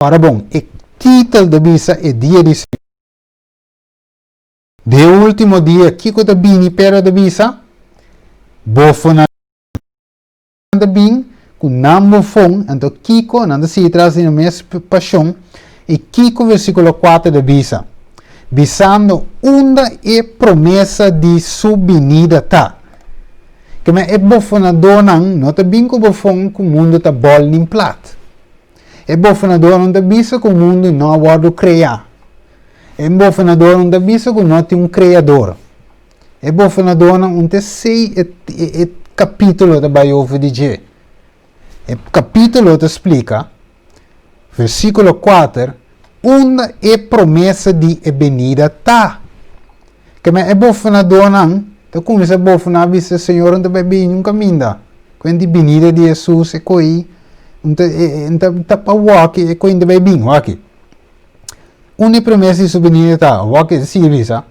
ora bon, e titel ta bisa e dia di Señor. Den e último dia kiko ta bini Pedro ta bisa? Bofonadónan. ta bin ku nan bofon, anto kiko nan ta sigui tras di nan mes pashon, i kiko versíkulo kuater ta bisa? Bisando unda e promesa di su binida ta. Keme e bofonadónan no ta bin ku bofon ku mundu ta bòl nin plat. E bofonadónan ta bisa ku mundu no a wòrdu kreá. E bofonadónan ta bisa ku no tin un kreador. E bofonadónan un ta esei e e kapítulo ta bai over di dje. E kapítulo ta splika, versíkulo kuater, unda e promesa di e benida ta. Keme e bofonadónan ta kuminsá bofoná bisa, Señor un ta bai bini un kaminda. Kuent di binida di Hesus e koi un ta e un ta ta pa wòki e koi un ta bai bin. Wòki. Unda e promesa di su binida ta? Wòki e sigui bisa.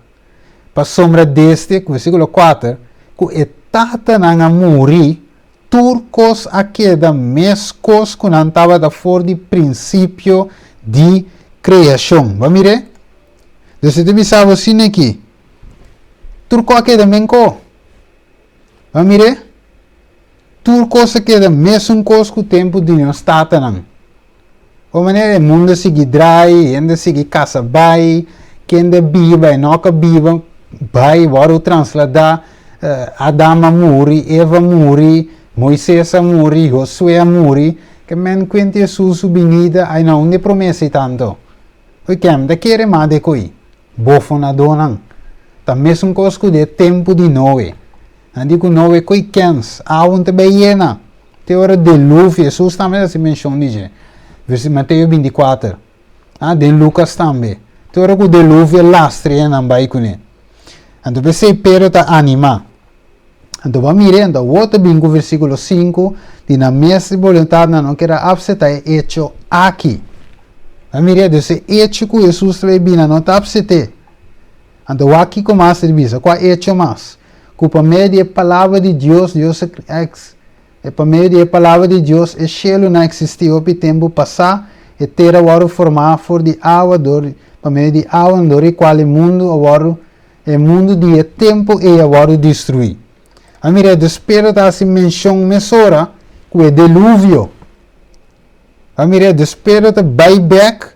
Pasobra desde, versíkulo kuater, ku e tatanan a muri, tur kos a keda meskos ku nan tabata for di prinsipio di kreashon. Bo a mir'é? Dus e ta bisa bo asina aki, tur kos a keda menko. Bo a mir'é? Tur kos a keda mesun kos ku tempu di nos tatanan. Bo manera e mundo sigui draai, hende sigui casa bai, kende biba e no ka biba bai wòrdu trasladá, Adam a muri, Eva a muri, Moises a muri, Josué a muri, ke men kuenti Hesus su binida, ai na unda e promesa ei ta anto? Oi ken ta kere mas de koi? Bofonadónan. Ta mesun kos ku den e tempu di Noe. Nan di ku Noe koi kens, awa no ta bai yena. Te ora deluvio, Hesus tambe ta hasi menshon di dje. Versi Mateo 24. Ah, den Lukas tambe. Te ora ku deluvio lastra nan bai kuné. Anto p'esei Pedro ta animá. Anto bo a mira, anto awor ta bin ku versíkulo 5, di nan mes di boluntat nan no kier a apseptá e echo aki. Bo a mira, dus e echo ku Hesus ta bai bini nan no ta apsept'é. Anto wak kiko mas ta bisa, kua echo mas? Ku pa medio di e palabra di Dios, Dios a e pa medio di e palabra di Dios e shelunan a eksistí hopi tempu pasá, e tera a wòrdu formá for di awa dor pa medio di awa dor di kual e mundu a wòrdu E mundu di e tempu ei a wòrdu destruí. A mira, dus Pedro ta hasi menshon mesora ku e deluvio. A mira, dus Pedro ta bai bèk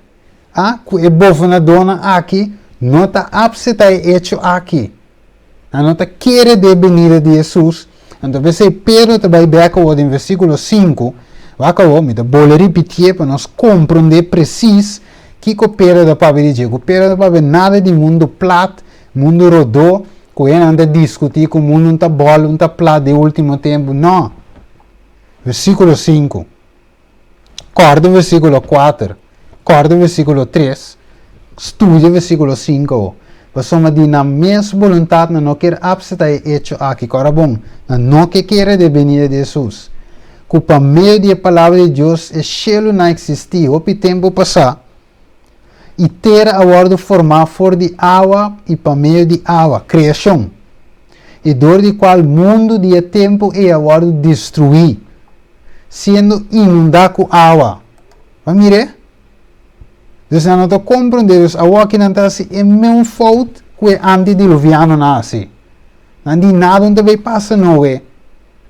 a ku e bofonadónan aki no ta apseptá e echo aki. Nan no ta kere den e benida di Hesus. Anto p'esei Pedro ta bai bèk awor den versíkulo 5. Wak awor, mi ta bole ripitié pa nos komprondé presis Kiko Pedro ta papia di dje? Ku Pedro ta papia nada di mundu plat, mundu rodó, ku hendenan ta diskutí ku mundu un ta bòl, un ta plat den último tempu. No! Versíkulo 5. Kòrda versíkulo 4, kòrda versíkulo 3, studia versíkulo 5 awor. Pasobra di nan mes boluntat nan no kier apseptá e echo aki. Kòrda bon, nan no ke kere den benida di Hesus. Ku pa medio di e Palabra di Dios e shelunan a eksistí hopi tempu pasá, i tera a wòrdu formá for di awa i pa medio di awa, kreashon, i dor di kual mundu di e tempu ei a wòrdu destruí, siendo inundá ku awa. Bo a mir'é? Dus nan no ta komprondé, dus awor nan ta hasi e meun fout ku e antidiluvianonan a hasi. Nan di nada no ta bai pasa Noe.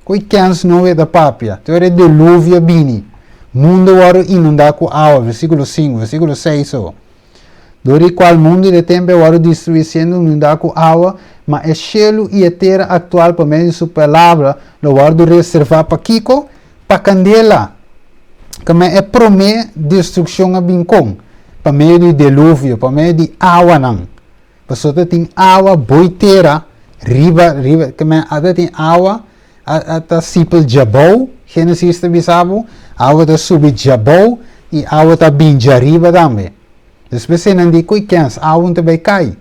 Koe kens Noe ta papia? Te ora e deluvio a bini, mundo wòrdu inundá ku awa, versíkulo 5, versíkulo 6 o. Dor di kual mundu di e tempu a wòrdu destruí siendo inundá ku awa, ma e shelu i e tera aktual pa medio di su palabra lo wòrdu reservá pa kiko? Pa kandela. Kome e promé destrukshon a bin kon? Pa medio di deluvio, pa medio di awanan. Pasobra ta tin awa boi tera riba riba ke men ata tin awa a ta sipel djabou Genesis ta bisa bo awa ta subi djabou i awa ta bin djariba tambe despues esei nan di koe kens awa no ta bai kai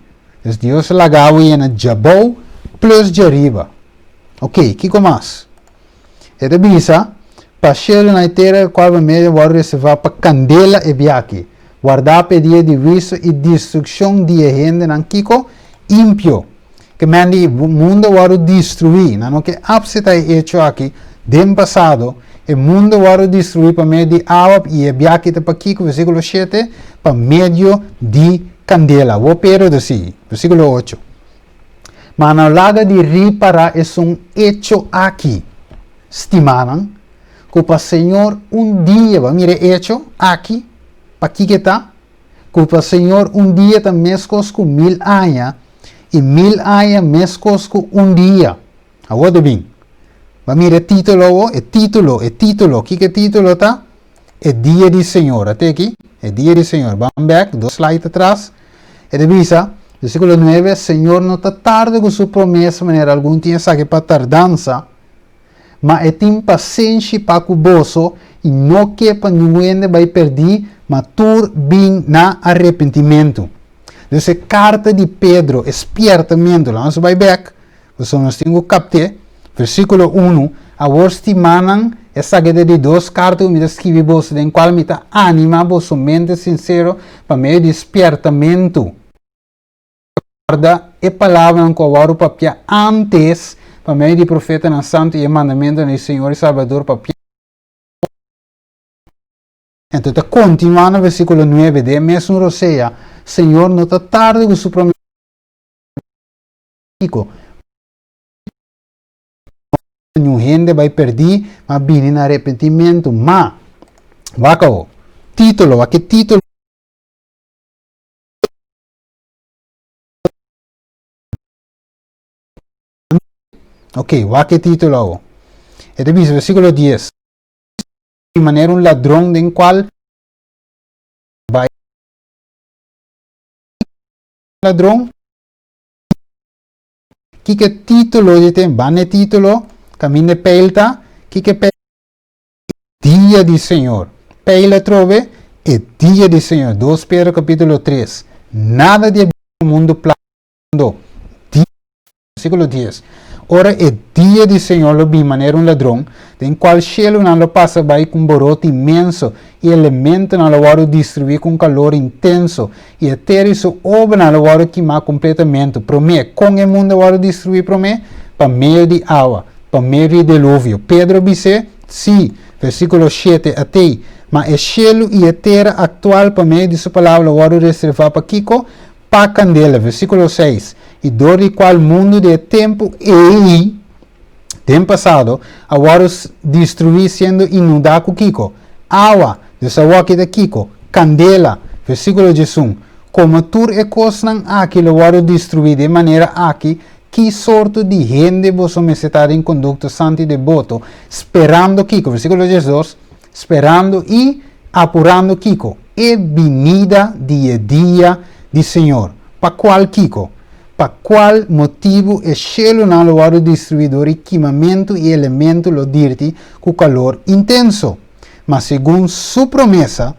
dus Dios a laga awa yena djabou plus djariba ok kiko mas e ta bisa Pa shelu na e tera kual bo medio wòrdu reservá pa kandela e biachi, wardá pa e dia di huiso i destrukshon di e hendenan kiko? Impio. Ke men di mundu a wòrdu destruí. Nan no ke apseptá e echo aki den pasado, e mundu a wòrdu destruí pa medio di awa i e biachi ta pa kiko? Versíkulo 7, pa medio di kandela. Wou Pedro ta sigui, versíkulo 8. Ma no laga di ripará esun echo aki. Stimanan, ku pa Señor un dia, bo a mira e echo aki, pakiko e ta? Ku pa Señor un dia ta meskos ku mil aña, i mil aña meskos ku un dia. Awor ta bin. Bo a mira e título awor? E título, e título, kiko e título ta? E dia di Señor. Ate aki, e dia di Señor. Ban bèk, dos slide atras. E ta bisa, versíkulo 9, Señor no ta tarda ku su promesa manera algun tin esaki pa tardansa, Ma e tin pasenshi pa ku boso i no ke pa ningun hende bai pèrdí, ma tur bin na arepentimentu. Dus e karta di Pedro, e spièrtamentu, laga nos bai bèk, pasobra nos tin ku kapt'é, versíkulo unu, Awor stimánan, esaki ta di dos karta ku mi ta skibi boso, den kual mi ta animá boso mente sinsero pa medio di spièrtamentu. Warda e palabranan ku a wòrdu papiá ántes pa medio di profetanan santu i e mandamentunan di Señor i Salbador papiá. Anto ta kontinuá na versíkulo 9, den e mesun rosea, Señor no ta tarda ku su promesa. Kiko? Niun hende bai perdí, ma bini na arepentimentu. Ma, wak awo. Título, wak e título. Ok, wak e título awo. E ta bisa, versículo 10. Manera un ladron den cual bai ladron. Kiko título di ten? Ban e título, caminda pijl ta. Kiko pijl? Dia di Señor. Pijl atrobe, e dia di Señor. 2 Pedro capítulo 3. Nada di mundo plano. Versículo 10. Ora e dia di Señor lo bin manera un ladron, den cual shelunan lo pasa bai cu un boroto inmenso, y elementonan lo wordo destrui cu un calor intenso, y e tera y su obranan lo wordo kima completamente. Prome, con e mundo a wordo destrui prome? Pa medio di awa, pa medio di diluvio. Pedro bis'é, Si. Versículo 7, Atei, ma e shelu y e tera actual pa medio di su palabra lo wordo reserva pa kico? Pa kandela, versíkulo seis, i dor di kual mundu di e tempu ei, den pasado, a wòrdu destruí siendo inundá ku kiko? Awa. Dus awor aki ta kiko? Kandela. Versíkulo 11, Komo tur e kosnan aki lo wòrdu destruí di e manera aki, ki sorto di hende boso mester ta den kondukta santu i deboto, sperando kiko? Versíkulo 12, Sperando i apurando kiko? E binida di e dia di Señor. Pa kual kiko? Pa kual motibu e shelunan lo wòrdu destruí dor di kimamentu i elementu lo dirti ku kalor intenso? Ma segun Su promesa,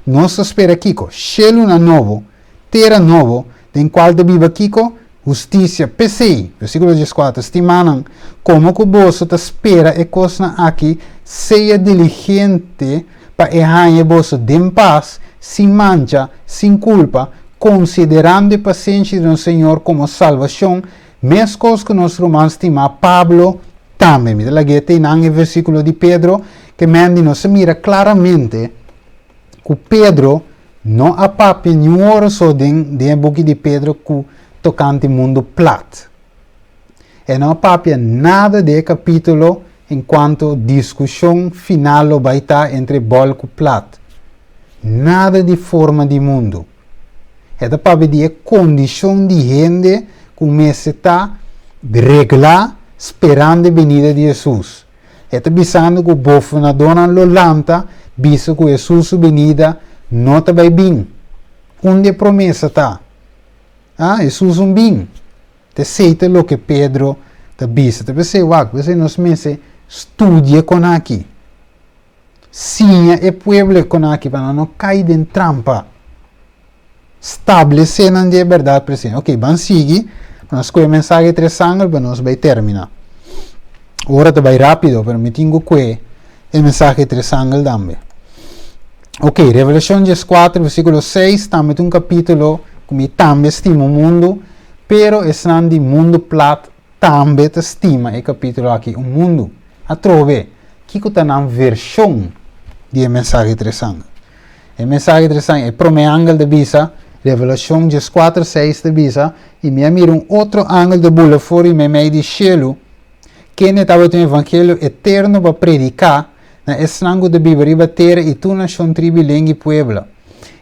nos ta spera kiko? Shelunan nobo, tera nobo, den kual ta biba kiko? Hustisia. P'esei, versíkulo 14, Stimanan, komo ku boso ta spera e kosnan aki, sea diligente pa e haña boso den pas, sin mancha, sin kulpa, konsiderando e pasenshi di nos Señor komo salbashon, meskos ku nos ruman stimá Pablo tambe. Mi ta lag'é te einan e versíkulo di Pedro, ke men di nos a mira klaramente ku Pedro no a papia niun ora so den den e buki di Pedro ku tokante mundu plat. E no a papia nada den e kapítulo en kuanto diskushon final lo bai ta entre bòl ku plat. Nada di forma di mundu. E ta papia di e kondishon di hende ku mester ta reglá sperando e benida di Hesus. E ta bisando ku bofonadónan lo lanta bisa ku Hesus su benida no ta bai bin. Unda e promesa ta? Ah, Hesus un bin. Ta esei ta loke Pedro ta bisa. Ta p'esei wak, p'esei nos mester studia kon aki. Siña e pueblo e kon aki pa nan no kai den trampa. Stablesé nan di e bèrdat presente. Ok, ban sigui. Nos skohe mensahe tres angel pa nos bai terminá. Ora ta bai rápido, pero mi tin ku kue e mensahe tres angel tambe. Ok, Revelashon 14, versíkulo 6, tambe ta un kapítulo ku mi tambe stima mundu, pero esnan di mundu plat tambe ta stima e kapítulo aki un mundu. Atrobe, kiko ta nan vershon di e mensahe tres angel? E mensahe tres angel, e promé angel ta bisa, Revelashon 14, 6 ta bisa, I mi a mira un otro angel ta bula for di meimei di shelu, kende tabatin un evangelio eterno pa prediká na esnan ku ta biba riba tera i tur nashon, tribu, lenga i pueblo.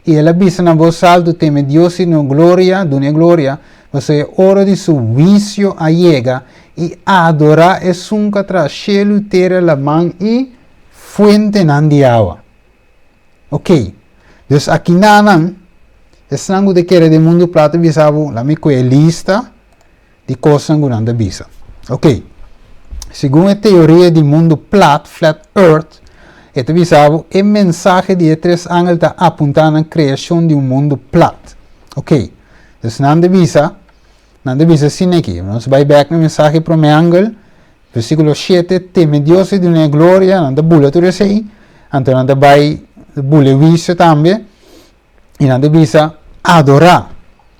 I el a bisa na bos altu, Teme Dios i duna gloria, dun'é gloria, pasobra e ora di su huisio a yega, i adorá esun ku a traha shelu, tera, laman i fuentenan di awa. Ok, dus akinanan, esnan ku ta kere den mundu plat ta bisa bo, laat mi kohe e lista di kosnan ku nan ta bisa. Ok, segun e teoria di mundu plat, flat earth, e ta bisa bo e mensahe di e tres angel ta apuntá na kreashon di un mundu plat. Ok, dus nan ta bisa, nan ta bisa asina aki, nos bai bèk na mensahe promé angel, Versíkulo 7, Teme Dios i dun'é gloria, nan ta bula tur esei, anto nan ta bai bula e huisio tambe, i nan ta bisa, Adorá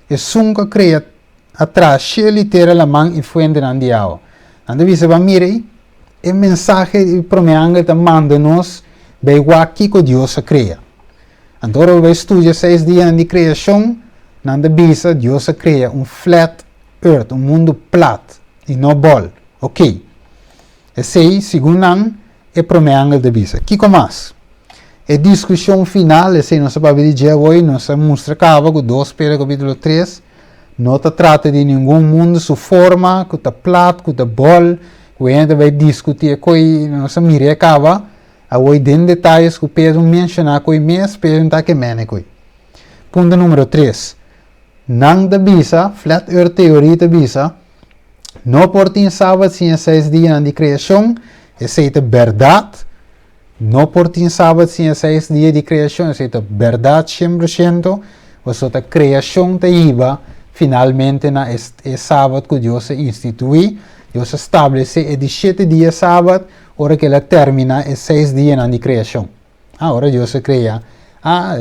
Esun ku a krea, a traha shelu i tera, laman i fuentenan di awa. Nan ta bisa, Ban mira ei, e mensahe di promé angel ta manda nos bai wak kiko Dios a krea. Anto ora bo bai studia seis dianan di kreashon, nan ta bisa, Dios a krea un flat earth, un mundu plat. I no bòl. Oké. Esei, segun nan, e promé angel ta bisa. Kiko mas? E diskushon final, esei nos a papia di dje awor, nos a mustra kaba ku 2 Pedro kapítulo 3 no ta trata di ningun mundu su forma, ku ta plat, ku ta bòl, ku hende ta bai diskutí e koi, nos a mira e kaba. Awor den detayes ku Pedro menshoná koi mes, Pedro no ta ke mene koi. Punto numero 3. Nan ta bisa, Flat Earth Theory ta bisa, no por tin Sabat sin e seis dianan di kreashon, esei ta bèrdat. No por tin Sabat sin e seis dia di kreashon, esei ta bèrdat 100%, pasobra ta kreashon ta hiba finalmente na e Sabat ku Dios a instituí. Dios a stablesé e di shete dia Sabat ora ku el a terminá e seis dianan di kreashon. Ah, ora Dios a krea ah,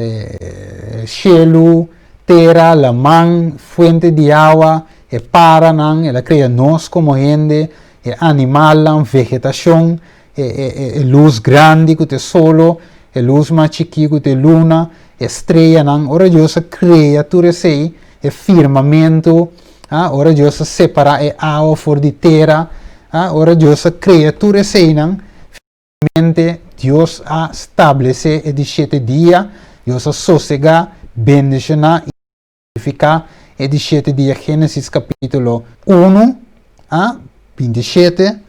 shelu, tera, laman, fuente di awa, e paranan, el a krea nos komo hende, e animalnan, vegetashon, e, e, e lus grandi ku ta e solo, e lus mas chikí ku ta e luna, e streanan. Ora Dios a krea tur esei, e firmamentu, ah, ora Dios a separá e awa for di tera, ah, ora Dios a krea tur eseinan, Finalmente, Dios a stablesé e di shete dia, Dios a sosegá, bendishoná i santifiká e di shete dia Génesis kapítulo unu a 27,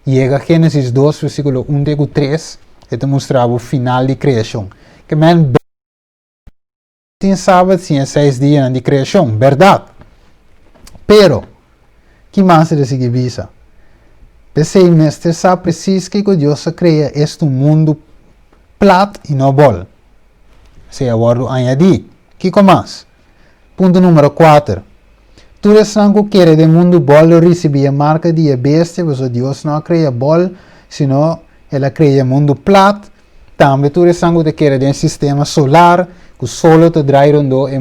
yega Génesis 2 versíkulo 1 te ku 3, e ta mustra bo final di kreashon. Ke men tin Sabat sin e seis dianan di kreashon, bèrdat. Pero, ki mas e ta sigui bisa? P'esei mester sa presis kiko Dios a krea esta un mundu plat i no bòl. Esei a wòrdu añadí. Kiko mas? Punto numero kuater. Tur esnan ku kere den mundu bòl lo risibí e marka di e bestia, pasobra Dios no a krea bòl, sino el a krea e mundu plat. Tambe tur esnan ku ta kere den sistema solar, ku solo ta drai rondó e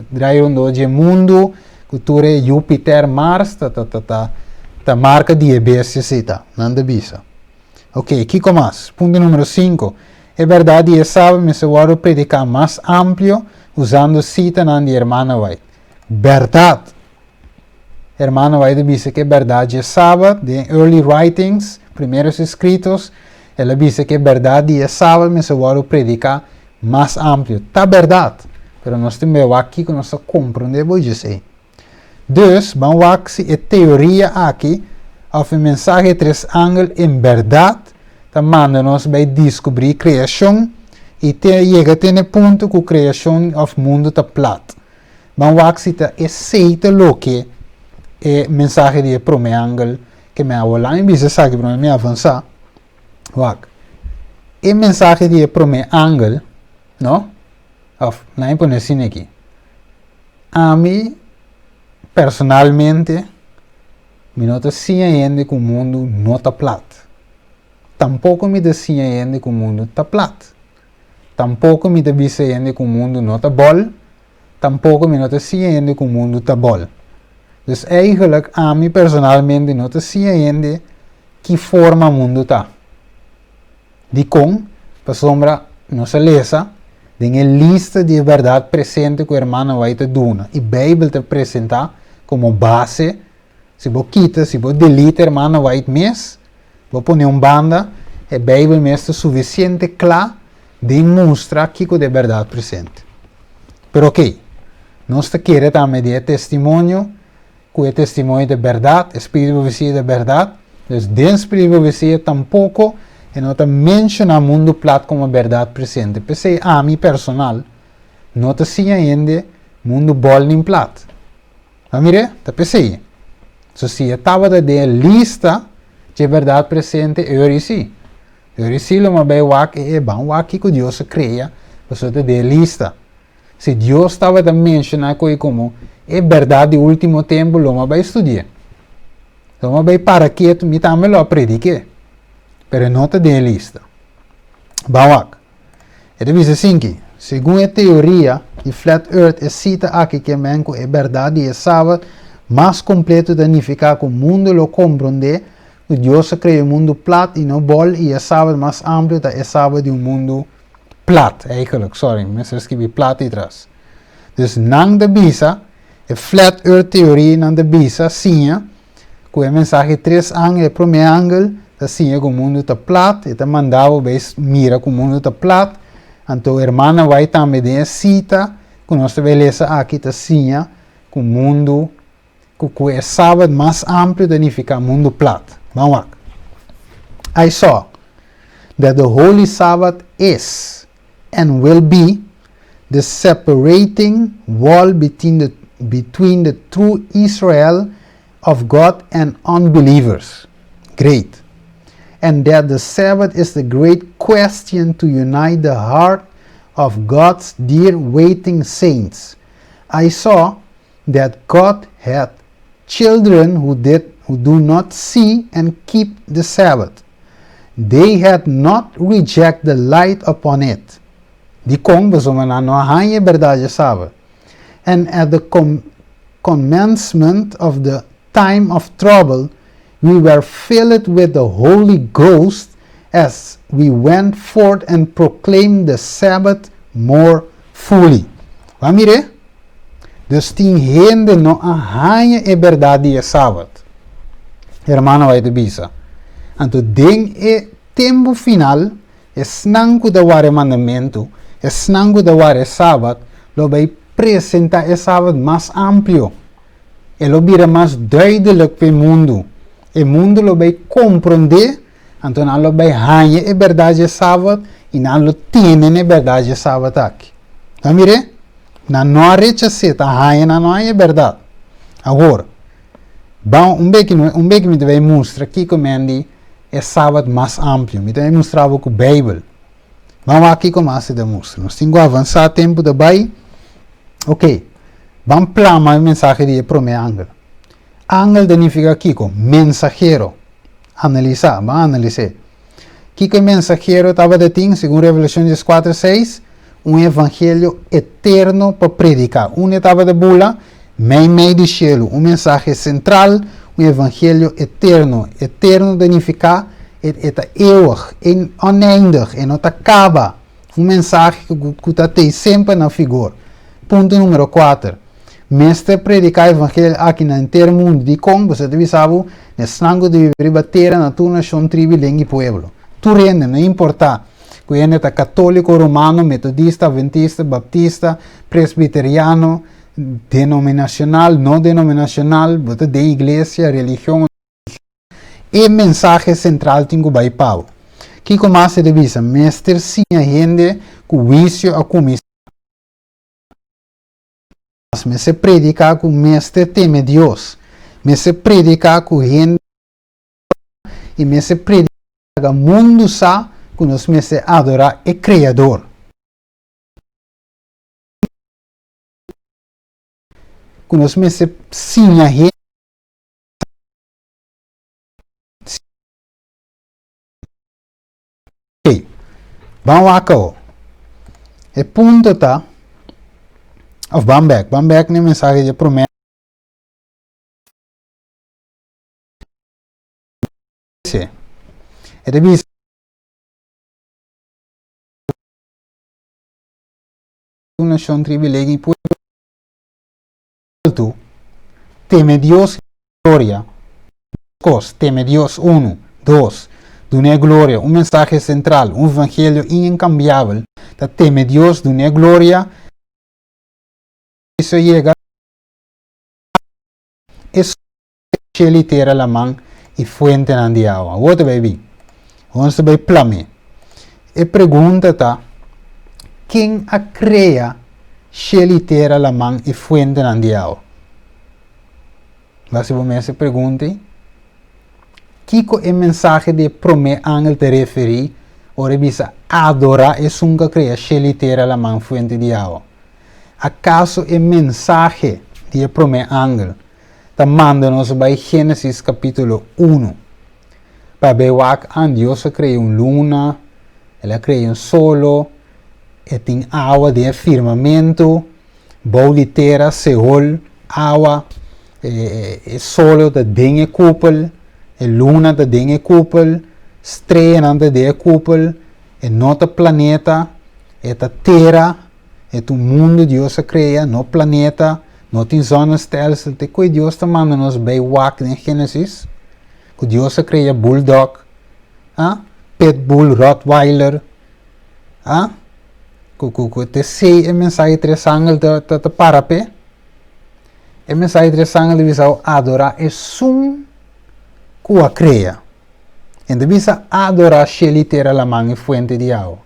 drai rondó dje mundu, ku tur e Jupiter, Mars ta ta ta ta ta marka di e bestia esei ta, nan ta bisa. Ok, kiko mas? Punto numero sinku, E bèrdat di e Sabat mester wòrdu prediká mas amplio usando sitanan di Hermana White. Bèrdat! Hermano White a bisa ku e bèrdat dje Sabat den Early Writings, Primeros Escritos, el a bisa ku e bèrdat di e Sabat mester wòrdu prediká mas amplio. Ta bèrdat! Pero nos tin bai wak kiko nos ta komprondé bo djesei. Dus, ban wak si e teoria aki òf e mensahe tres angel en bèrdat ta manda nos bai diskubrí kreashon i te yega te n'e punto ku kreashon òf mundu ta plat. Ban wak si ta esei ta loke e mensahe di e promé angel ke mi a wòlá. Mi bisa esaki promé mi avansá. Wak. E mensahe di e promé angel, no? Òf, nan e pone asina aki. Ami, personalmente, mi no ta siña hende ku mundu no ta plat. Tampoko mi ta siña hende ku mundu ta plat. Tampoko mi ta bisa hende ku mundu no ta bòl, tampoko mi no ta siña hende ku mundu ta bòl. Dus eigenlijk ami personalmente no ta siña hende ki forma mundu ta. Dikon? Pasobra nos a lesa den e lista di e bèrdat presente ku Hermana White ta duna i Beibel ta presentá komo base. Si bo kita, si bo delete Hermana White mes, bo pone un banda, e Beibel mes ta sufisiente kla den mustra kiko ta e bèrdat presente. Pero okey, nos ta kere tambe di e testimonio, ku e testimonio ta e bèrdat, e spiritu di profesia ta e bèrdat. Dus den spiritu di profesia tampoko e no ta menshoná mundu plat komo bèrdat presente. P'esei ami personal no ta siña hende mundu bòl nin plat. A mir'é? Ta p'esei. So si e tabata den e lista dje bèrdat presente, e ora sí. E ora sí lo m'a bai wak e e ban wak kiko Dios a krea, pasobra ta den e lista. Si Dios tabata menshoná koe komo e bèrdat di último tempu, lo m'a bai studi'é. Lo m'a bai para ketu, mi tambe lo a predik'é. Pero e no ta den e lista. Ban wak. E ta bisa asinki, Segun e teoria di Flat Earth e sita aki ke men ku e bèrdat di e Sabat mas kompleto ta nifiká ku mundu lo komprondé ku Dios a krea un mundu plat i no bòl i e Sabat mas amplio ta e Sabat di un mundu plat, eigenlijk, sorry, mi mester skibi plat ei tras. Dus nan ta bisa, e Flat Earth teoria nan ta bisa, siña, ku e mensahe tres angel, e promé angel. ta siña ku mundu ta plat, e ta manda bo bai mira ku mundu ta plat. Anto hermana White tambe den e sita ku nos ta bai lesa aki ta siña ku mundu ku ku e Sabat mas amplio ta nifiká mundu plat. Ban wak. I saw that the holy Sabbath is and will be the separating wall between the between the true Israel of God and unbelievers. Great. And that the Sabbath is the great question to unite the heart of God's dear waiting saints. I saw that God had children who did who do not see and keep the Sabbath. They had not reject the light upon it. Dikon? Pasobra nan no a haña e bèrdat dje Sabat. And at the commencement of the time of trouble, we were filled with the Holy Ghost as we went forth and proclaimed the Sabbath more fully. Bo a mir'é? Dus tin hende no a haña e bèrdat di e Sabat. Hermano White ta bisa, Anto den e tempu final, esnan ku ta wara e mandamentu, esnan ku ta wara e Sabat, lo bai presentá e Sabat mas amplio. E lo bira mas duidelijk pa e mundu. E mundu lo bai komprondé, anto nan lo bai haña e bèrdat dje Sabat i nan lo tene na e bèrdat dje Sabat aki. Ta mir'é? Nan no a rechas'é, ta haña nan no haña e bèrdat. Awor, ban un beki un beki mi ta bai mustra kiko men di e Sabat mas amplio. Mi ta bai mustra bo ku Beibel. Ban wak kiko mas e ta mustra. Nos tin ku avansá, tempu ta bai. Ok, ban plama e mensahe di e promé angel. Angel ta nifiká kiko? Mensahero. Analisá, ban analis'é. Kiko e mensahero tabata tin, segun Revelashon dieskuater seis? Un evangelio eterno pa prediká. Unda e tabata bula? Meimei di shelu. Un mensahe sentral, un evangelio eterno. Eterno ta nifiká e e ta eeuwig, e oneindig, e no ta kaba. Un mensahe ku ta tei semper na figor. Punto numero kuater. Mester prediká evangelio aki na henter mundu. Dikon? Boso ta bisa bo, esnan ku ta biba riba tera na tur nashon, tribi, lenga i pueblo. Tur hende, no importá ku hende ta katóliko, romano, metodista, adventista, baptista, presbiteriano, denominashonal, no denominashonal, bo ta den iglesia, religion o E mensahe sentral tin ku bai pa bo. Kiko mas e ta bisa? Mester siña hende ku huisio a kuminsá. Mester prediká ku mester teme Dios. Mester prediká ku hende i mester prediká laga mundu sa ku nos mester adorá e Kreador. Ku nos mester siña hende. Ok, ban wak awo. E punto ta, of ban bek, ban bek na e mensahe dje promé. E ta bisa. Nashon, tribu, lega i pueblo. Altu, teme Dios i gloria, dos kos, teme Dios, unu, dos, dun'é gloria, un mensahe sentral, un evangelio inenkambiabel ta teme Dios, dun'é gloria, Cristo yega e shel i tera laman i fuentenan di awa. Awor ta bai bin. Awor nos ta bai plam'é. E pregunta ta, Ken a krea shel i tera, laman i fuentenan di awa? Bo hasi bo mes e pregunta ei. Kiko e mensahe di e promé angel ta referí ora e bisa adorá esun ku a krea shel i tera, laman, fuente di awa? Akaso e mensahe di e promé angel ta manda nos bai Génesis kapítulo unu pa bai wak an Dios a krea un luna, el a krea un solo, e tin awa den e firmamentu, bou di tera, Seol, awa, e solo ta den e kupel, e luna ta den e kupel, streanan ta den e kupel, e no ta planeta, e ta tera. E ta un mundu Dios a krea, no planeta, no tin zonnestelsel. Te koe Dios ta manda nos bai wak den Genesis? Ku Dios a krea bulldog, Ah? Pitbull, Rottweiler. Ah? Ku ku ku te sei e mensahe tres angel ta ta ta para p'e. E mensahe tres angel ta bisa adorá esun ku a krea. E ta bisa adorá shel i tera laman i fuente di awa.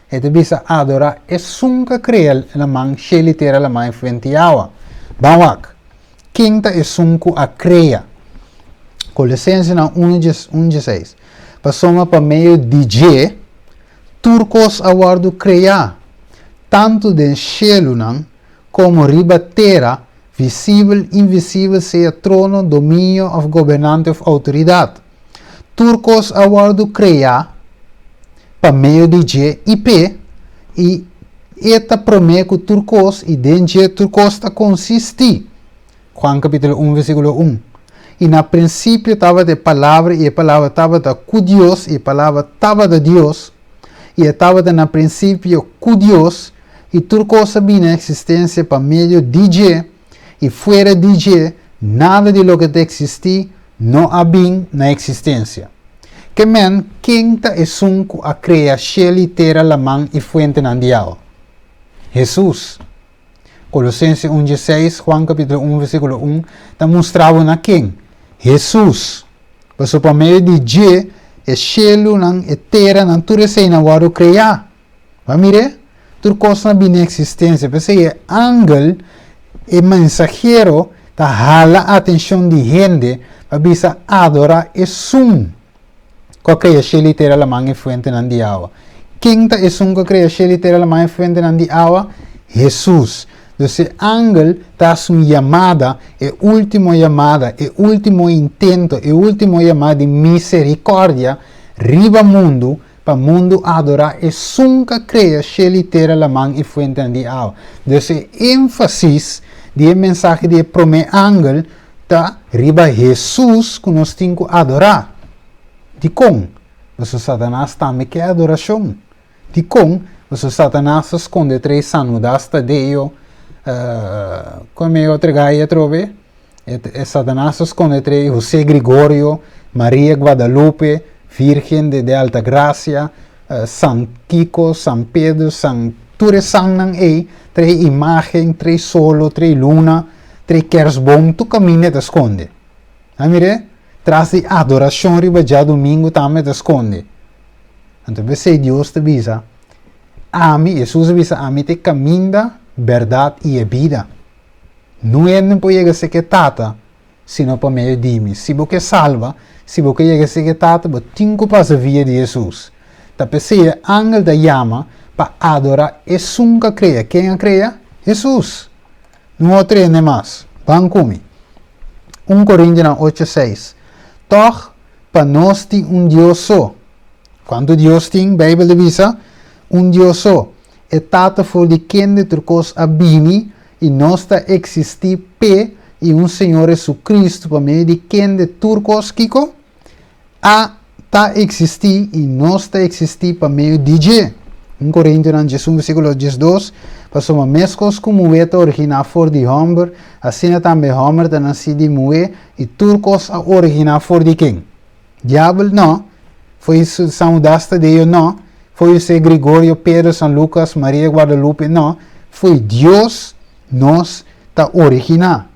E ta bisa adorá esun ku a krea laman, shel i tera laman i fuente di awa. Ban wak. Ken ta esun ku a krea? Kolosensenan unu djes un djeseis. Pasobra pa medio di dje tur kos a wòrdu kreá, tantu den shelunan komo riba tera, visibel, invisibel, sea trono, dominio òf gobernante òf outoridat. Tur kos a wòrdu kreá pa medio di dje i p'e, i e ta promé ku tur kos i den dje tur kos ta konsistí. Juan kapítulo un versíkulo un. I na prinsipio tabata e Palabra, i e Palabra tabata ku Dios, i e Palabra tabata Dios, i e tabata na prinsipio ku Dios, i tur kos a bini na eksistensia pa medio di dje, i fuera di dje nada di loke ta eksistí no a bin na eksistensia. Ke men, ken ta esun ku a krea shel i tera, laman i fuentenan di awa? Hesus. Kolosense un dieseis, Juan kapítulo un versíkulo un ta mustra bo na ken? Hesus. Pasobra pa medio di dje e shelunan, e teranan, tur eseinan wòrdu kreá. Bo a mir'é? Tur kosnan a bini na eksistensia. P'esei e angel, e mensahero, ta hala atenshon di hende pa bisa adorá esun ku a krea shelu i tera, laman i fuentenan di awa. Ken ta esun ku a krea shelu i tera, laman i fuentenan di awa? Hesus. Dus e angel ta hasi un yamada, e último yamada, e último intento, e último yamada di miserikòrdia riba mundu Pa mundu adorá esun k'a krea shel i tera, laman i fuentenan di awa. Dus e énfasis di e mensahe di e promé angel ta riba Hesus ku nos tin ku adorá. Dikon? Pasobra Satanas tambe ke adorashon. Dikon? Pasobra Satanas ta skonde trei Sanudas Tadeo, kon e otro gai atrobe? E Satanas ta skonde trei José Grigorio, Maria Guadalupe, Virgen de de Altagracia, San Kiko, San Pedro, San tur e sannan ei, trei imagen, trei solo, trei luna, trei kersboom, tur kaminda e ta skonde. A mir'é? Tras di adorashon riba djadumingu tambe e ta skonde. Anto p'esei Dios ta bisa, Ami, Hesus a bisa, Ami ta e kaminda, bèrdat i e bida. Nun hende por yega seka e Tata sino pa medio di mi. Si bo ke salba, si bo ke yega seka e Tata, bo tin ku pasa via di Hesus. Ta p'esei e angel ta yama pa adorá esun ku a krea. Ken a krea? Hesus. Nun otro hende mas. Ban ku mi. Un Korintionan ocho seis, Tòg pa nos tin un Dios so. Kuantu Dios tin? Beibel ta bisa, Un Dios so. E Tata for di kende tur kos a bini, i nos ta eksistí p'e i un Señor Jesucristo pa medio di kende tur kos kiko? A ta eksistí i nos ta eksistí pa medio di dje. Un Korintionan 11 versíkulo 12, Pasobra meskos ku muhé ta originá for di hòmber, asina tambe hòmber ta nasí di muhé, i tur kos a originá for di ken? Diabel no, foi San Judas Tadeo no, foi José Gregorio, Pedro, San Lucas, Maria Guadalupe no, foi Dios nos ta originá.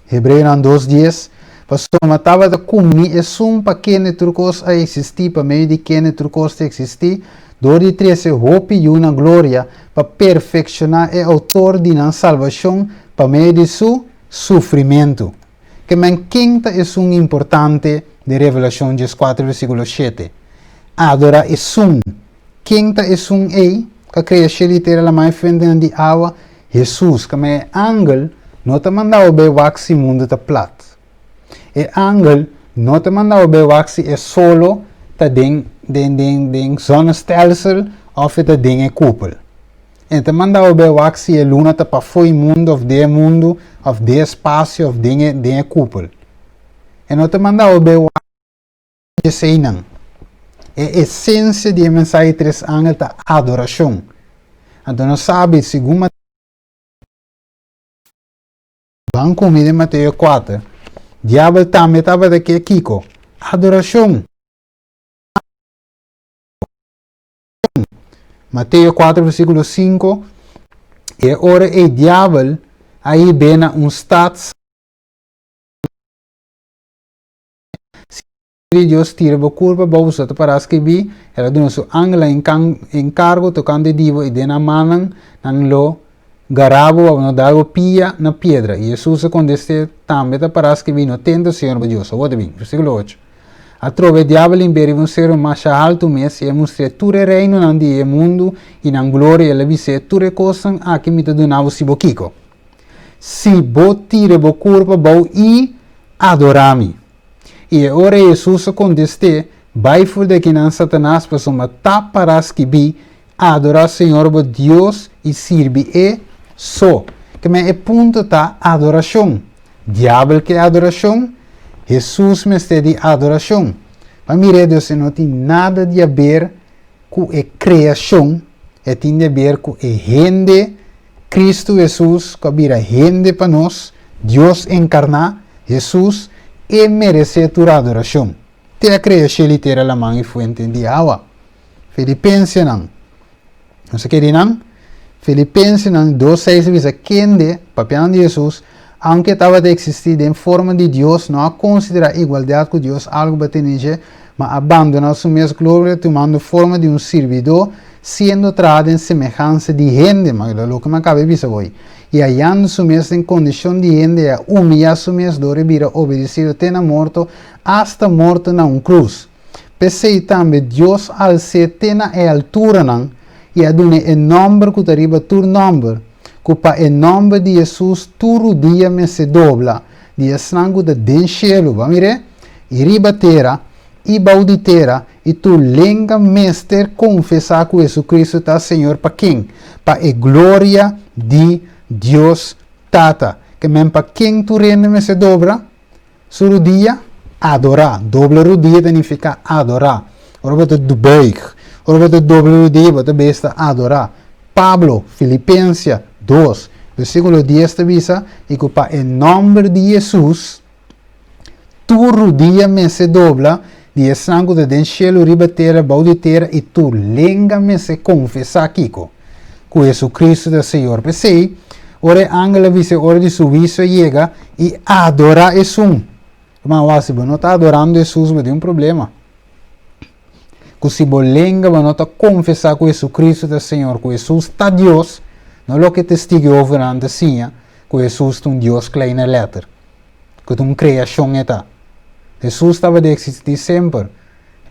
Hebreonan dos dies, Pasobra tabata kumni esun pa kende tur kos a eksistí, pa medio di kende tur kos ta eksistí, dor di trese hopi yu na gloria, pa perfekshoná e outor di nan salbashon pa medio di su sufrimentu. Ke men ken ta esun importante den Revelashon 14 versíkulo shete? Adorá esun. Ken ta esun ei ku a krea shelu i tera, laman i fuentenan di awa? Hesus. Ke men e angel no ta manda bo bai wak si mundu ta plat. E angel no ta manda bo bai wak si e solo ta den den den den zonnestelsel òf e ta den e kupel. E ta manda bo bai wak si e luna ta pafó e mundu òf den e mundu òf den e spasio òf den e den e kupel. E no ta manda bo bai wak eseinan. E esensia di e mensahe di tres angel ta adorashon. Anto nos sabi segun Mateo Ban kumi den Mateo kuater, diabel tambe tabata ke kiko? Adorashon. Mateo 4 versíkulo 5, E ora ei diabel a hib'é na un stat Si di Dios tira bo kurpa bou boso ta pará skibí, El a duna su angelnan enkargo tokante di bo i den nan mannan nan lo gara bo pa bo no dal bo pia na piedra. I Hesus a kontest'é, Tambe ta pará skibí, No tenta Señor bo Dios. Awor ta bin, versíkulo ocho. Atrobe e diabel hib'é riba un seru masha haltu mes i e mustr'é tur e reinonan di e mundu i nan gloria i el a bis'é, Tur e kosnan aki mi ta duna bo si bo kiko? Si bo tira bo kurpa bou i adorá mi. I e ora Hesus a kontest'é, Bai for di akinan, Satanas, pasobra ta pará skibí, Adorá Señor bo Dios i sirbi e so. Keme e punto ta adorashon. Diabel ke adorashon, Hesus mester di adorashon. Pa mir'é Dios e no tin nada di haber ku e kreashon, e tin di haber ku e hende Kristu Hesus ku a bira hende pa nos, Dios enkarná, Hesus, e meresé tur adorashon. Te a krea shel i tera laman i fuenten di awa. Filipensenan, Nos a kere nan? Filipensenan 2:6 a bisa, Kende, papiando di Hesus, aunke e tabata eksistí den forma di Dios, no a konsiderá igualdat ku Dios algu pa tene dje, ma a bandoná su mes gloria tumando forma di un sirbidó, siendo traha den semehansa di hende, ma loke mi a kaba di bisa hoy, i hayando su mes den kondishon di hende, e a humiyá su mes dor e bira obedesido te na morto, asta morto na un krus. P'esei tambe Dios a als'é te na e alturanan i a dun'é e nòmber ku ta riba tur nòmber, ku pa e nòmber di Hesus tur rudia mester dobla, di esnan ku ta den shelu, bo a mir'é? I riba tera, i bou di tera, i tur lenga mester konfesá ku Hesu-Kristu ta Señor pa ken? Pa e gloria di Dios Tata. Ke men pa ken tur hende mester dobra su rudia? Adorá. Dobla rudia ta nifiká adorá. Ora bo ta buig, ora bo ta dobla rudia bo ta bes ta adorá. Pablo, Filipensia 2, versíkulo 10 ta bisa, I ku pa e nòmber di Hesus, Tur rudia mester dobla di esnan ku ta den shelu, riba tera, bou di tera, i tur lenga mester konfesá kiko? Ku Hesukristu ta Señor. P'esei, ora e angel a bisa e ora di su huisio a yega, i adorá esun. Ruman, wak, si bo no ta adorando Hesus, bo tin un problema. Ku si bo lenga bo no ta konfesá ku Hesukristu ta Señor, ku Hesus ta Dios, no loke Testigu Jehovanan ta siña, ku Hesus ta un Dios kleine lèter. ku ta un kreashon e ta. Hesus tabata eksistí semper.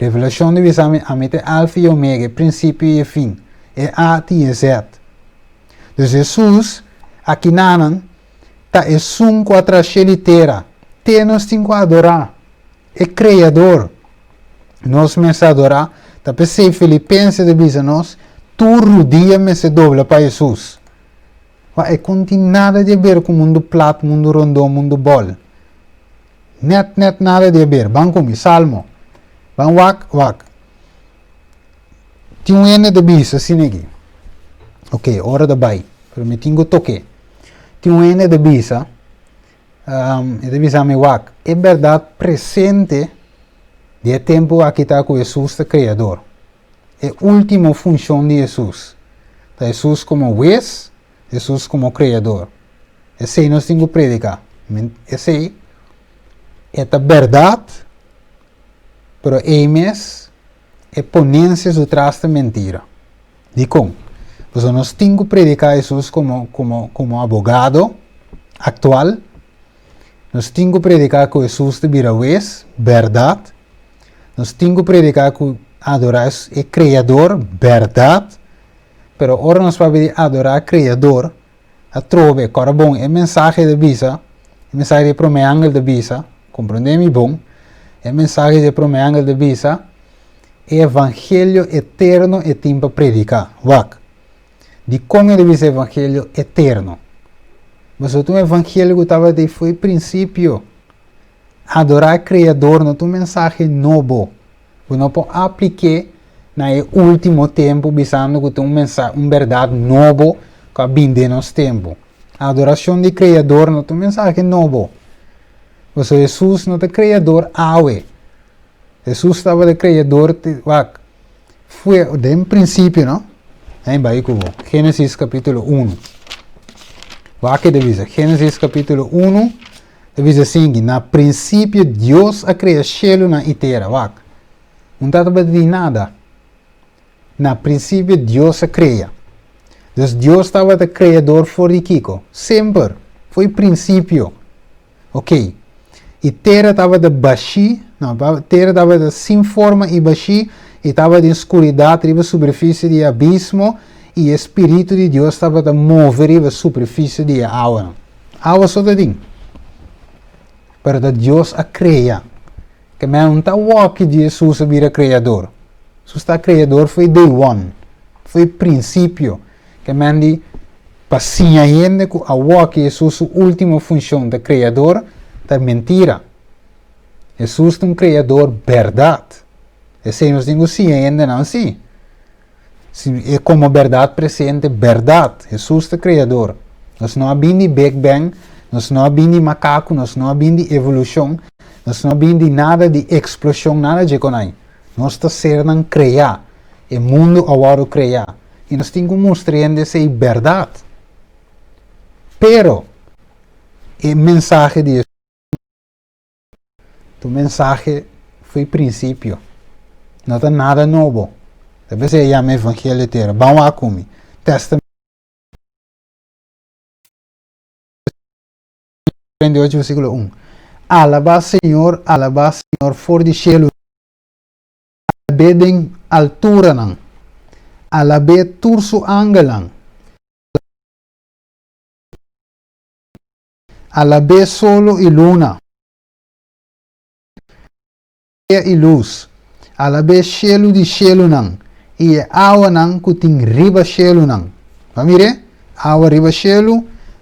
Revelashon ta bisa mi, Ami ta e Alfa i e Omega, e prinsipio i e fin, e A i e Z. Dus Hesus, akinanan, ta esun ku a traha shel i tera. Te nos tin ku adorá e Kreador. Nos mester adorá. Ta p'esei Filipenses ta bisa nos, Tur rudia mester dobla pa Hesus. Ma e kon tin nada di haber ku mundu plat, mundu rondó, mundu bòl. Nèt nèt nada di haber. Ban ku mi, Salmo. Ban wak, wak. Tin un hende ta bisa asina aki. Oké, ora ta bai, pero mi tin ku tok'é. Tin un hende ta bisa, e ta bisa mi, wak, e bèrdat presente di e tempu aki ta ku Hesus ta Kreador. E último funshon di Hesus ta Hesus komo Hues, Hesus komo Kreador. Esei nos tin ku prediká. Esei e ta bèrdat, pero ei mes e ponensia su tras ta mentira. Dikon? Pasobra nos tin ku prediká Hesus komo komo komo abogado aktual, Nos tin ku prediká ku Hesus ta bira wes, bèrdat. Nos tin ku prediká ku adorá e Kreador, bèrdat. Pero ora nos papia di adorá Kreador, atrobe, kòrda bon, e mensahe ta bisa, e mensahe di e promé angel ta bisa, komprondé mi bon, e mensahe di e promé angel ta bisa, e evangelio eterno e tin pa prediká. Wak. Dikon e ta bisa evangelio eterno? Pasobra ta un evangelio ku tabata ei for e prinsipio. Adorá e Kreador no ta un mensahe nobo. Bo no por aplik'é na e último tempu bisando ku ta un mensahe, un bèrdat nobo ku a bini den nos tempu. Adorashon di Kreador no ta un mensahe nobo. Pasobra Hesus no ta Kreador awe. Hesus tabata Kreador, wak, fue den prinsipio, no? Hein bai ku bo. Génesis kapítulo 1. Wak e ta bisa. Génesis kapítulo 1 ta bisa sinki, Na prinsipio Dios a krea shelunan i tera. Wak. Un ta tabata di nada. Na prinsipio Dios a krea. Dus Dios tabata kreador for di kiko? Semper. Fo'i prinsipio. Ok. I tera tabata bashí, no, tera tabata sin forma i bashí, i tabatin skuridat riba superfisie di e abismo, i e Spiritu di Dios tabata move riba superfisie di e awanan. Awa so ta tin. Pero ta Dios a krea. Ke men no ta wòki di Hesus a bira kreador. Hesus ta kreador fo'i day one, fo'i prinsipio. Ke men di pa siña hende ku awor ki Hesus su último funshon ta kreador ta mentira. Hesus ta un kreador bèrdat. Esei nos tin ku siña hendenan si. Si e komo bèrdat presente bèrdat, Hesus ta kreador. Nos no a bin di Big Bang, nos no a bin di makaku, nos no a bin di evolushon, nos no a bin di nada di eksploshon, nada dje konai. Nos ta sernan kreá. E mundu a wòrdu kreá. I nos tin ku mustra hende esei bèrdat. Pero, e mensahe di Hesus ta un mensahe fo'i prinsipio. No ta nada nobo. Ta p'esei e yama evangelio tera. Ban wak ku mi. Tèstamento 38 versíkulo 1. Alabá Señor, alabá Señor for di shelu. Alab'é den alturanan. Alab'é tur su angelnan. Alab'é solo i luna. Strea i lus. Alab'é shelu di shelunan i e awanan ku tin riba shelunan. Bo a mir'é? Awa riba shelu,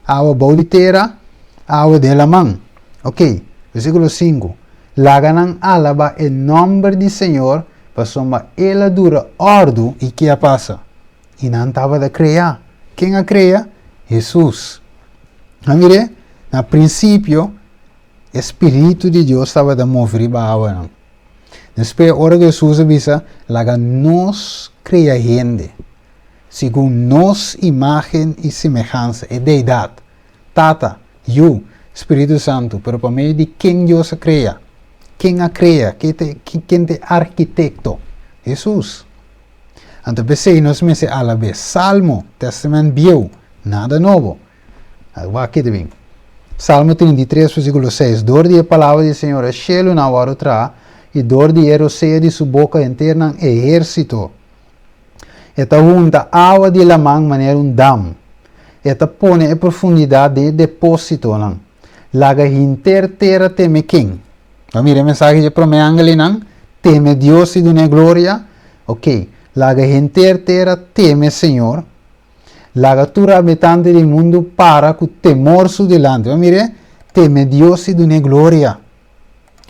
awa bou di tera, awa den laman. Oké, versíkulo sinku. Laga nan alaba e nòmber di Señor, pasobra El a dura òrdu i ke a pasa? I nan tabata kreá. Ken a krea? Hesus. Nan mir'é? Na prinsipio, e spiritu di Dios tabata move riba awanan. Despues, ora ku Hesus a bisa, Laga nos krea hende, segun nos imágen i semehansa, e Deidat, Tata, Yu, Spiritu Santu, pero pa medio di ken Dios a krea? Ken a krea? Ken ta e arkitekto? Hesus. Anto p'esei nos mester alab'é. Salmo, Tèstamènt Bieu, nada nobo. Wak ki ta bin. Salmo 33, versíkulo 6, Dor di e palabra di Señor e shelunan a wòrdu traha, i dor di e rosea di su boka henter nan ehérsito. E ta hunta awa di laman manera un dam. E ta pone e profundidat den e depósitonan. Laga henter tera teme ken? Bo a mira e mensahe dje promé angelinan? Teme Dios i dun'é gloria? Oké, laga henter tera teme Señor. Laga tur habitante di mundu para ku temor su dilanti. Bo a mir'é? Teme Dios i dun'é gloria.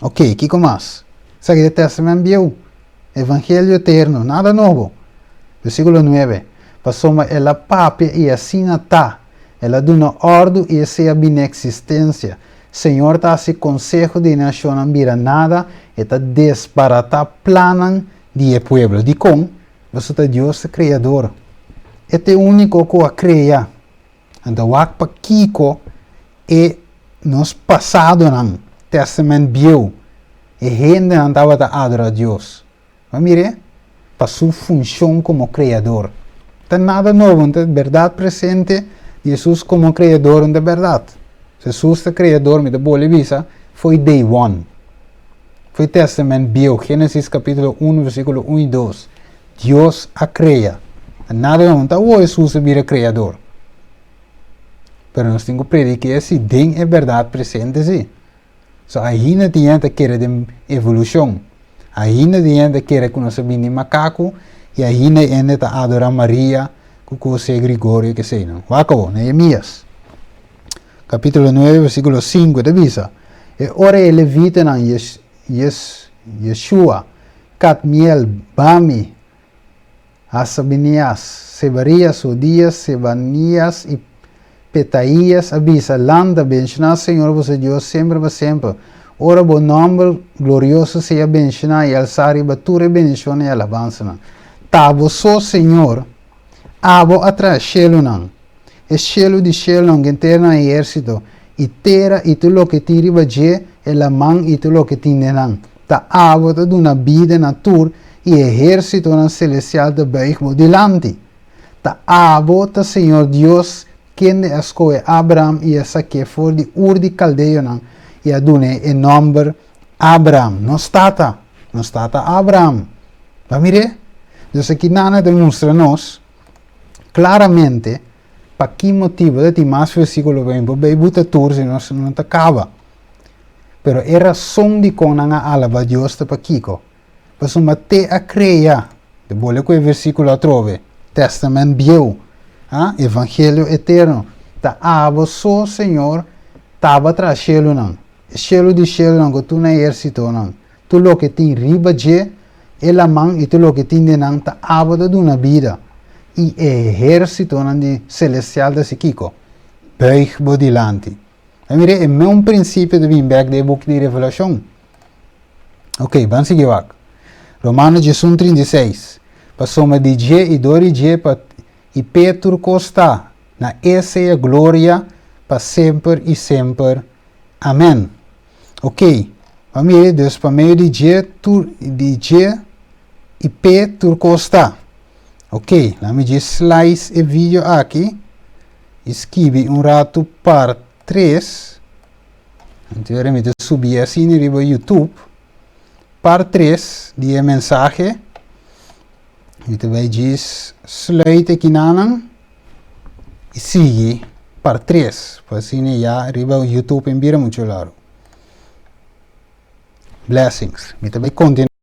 Ok, kiko mas? Esaki ta e Tèstamènt Bieu, Evangelio eterno, nada nobo. Versíkulo nuebe, Pasobra el a papia i asina ta, el a duna òrdu i esei a bini eksistensia. Señor ta hasi konseho di e nashonnan bira nada, e ta desbaratá plannan di e pueblo. Dikon? Pasobra ta Dios ta Kreador. E ta e úniko ku a krea. Anto wak pakiko e nos pasadonan, Testament Bieu, e hendenan tabata adora Dios. Bo a mir'é? Pa su funshon komo Kreador. Ta nada nobo, no ta bèrdat presente di Hesus komo Kreador no ta bèrdat. Hesus ta Kreador, mi ta bolbe bisa, fo'i day one. Fo'i Testament Bieu, Génesis kapítulo unu versíkulo un i dos. Dios a krea. Ta nada nobo, no ta awor Hesus a bira Kreador. Pero nos tin ku prediká si den e bèrdat presente si. So ainda tin hende ta kere den evolushon. Ainda tin hende ta kere ku nos a bini di makaku i ainda hende ta adorá Maria ku José Grigorio keseinan. Wak awor, Nehemias kapítulo nuebe versíkulo sinku ta bisa, E ora e levitanan Yeshua, Kadmiel, Bami, Hasabinias, Sebarias, Hodias, Sebanias i Petaías a bisa, Lanta, benshoná Señor boso Dios semper pa semper. Ora bo nòmber glorioso sea benshoná i alsá riba tur e bendishonnan i alabansanan. Ta bo so, Señor. Abo a traha shelunan, e shelu di shelunan ku henter nan ehérsito, i tera i tur loke tin riba dje, e laman i tur loke tin den nan. Ta abo ta duna bida na tur, i ehérsitonan selestial ta buig bo dilanti. Ta abo ta Señor Dios, kende a skohe Abraham i a sak'é for di Ur di Kaldeonan i a dun'é e nòmber Abraham, nos tata, nos tata Abraham. Bo a mir'é? Dus aki nana ta mustra nos klaramente pa ki motibu, ta tin mas versíkulo pa mi por bai buta tur si nos no ta kaba. Pero e rason dikon nan a alabá Dios ta pakiko? Pasobra te a krea, te bole ku e versíkulo atrobe, Tèstamènt Bieu, a, Evangelio eterno, ta abo so, Señor, taba traha shelunan, e shelu di shelunan ku tur nan ehérsitonan, tur loke tin riba dje, e laman i tur loke tin den nan, ta abo ta duna bida. I e ehérsitonan di selestial ta hasi kiko? Buig bo dilanti. Ta mira e meun prinsipio ta bin bèk den e buki di Revelashon. Ok, ban sigui wak. Romano 11, 36. Pasobra di dje i dor di dje pa i p'e tur kos ta, na e sea gloria pa semper i semper. Amen. Ok, ban mira, dus pa medio di dje tur di dje i p'e tur kos ta. Ok, laat mi dje slice e video aki i skibi un ratu part 3. Anto ora mi ta subi asina riba YouTube. Part 3 di e mensahe. Mi ta bai djis sluit e kinanan i sigui part 3. Pa asina ya riba YouTube en bira mucho largo. Blessings. Mi ta bai continua.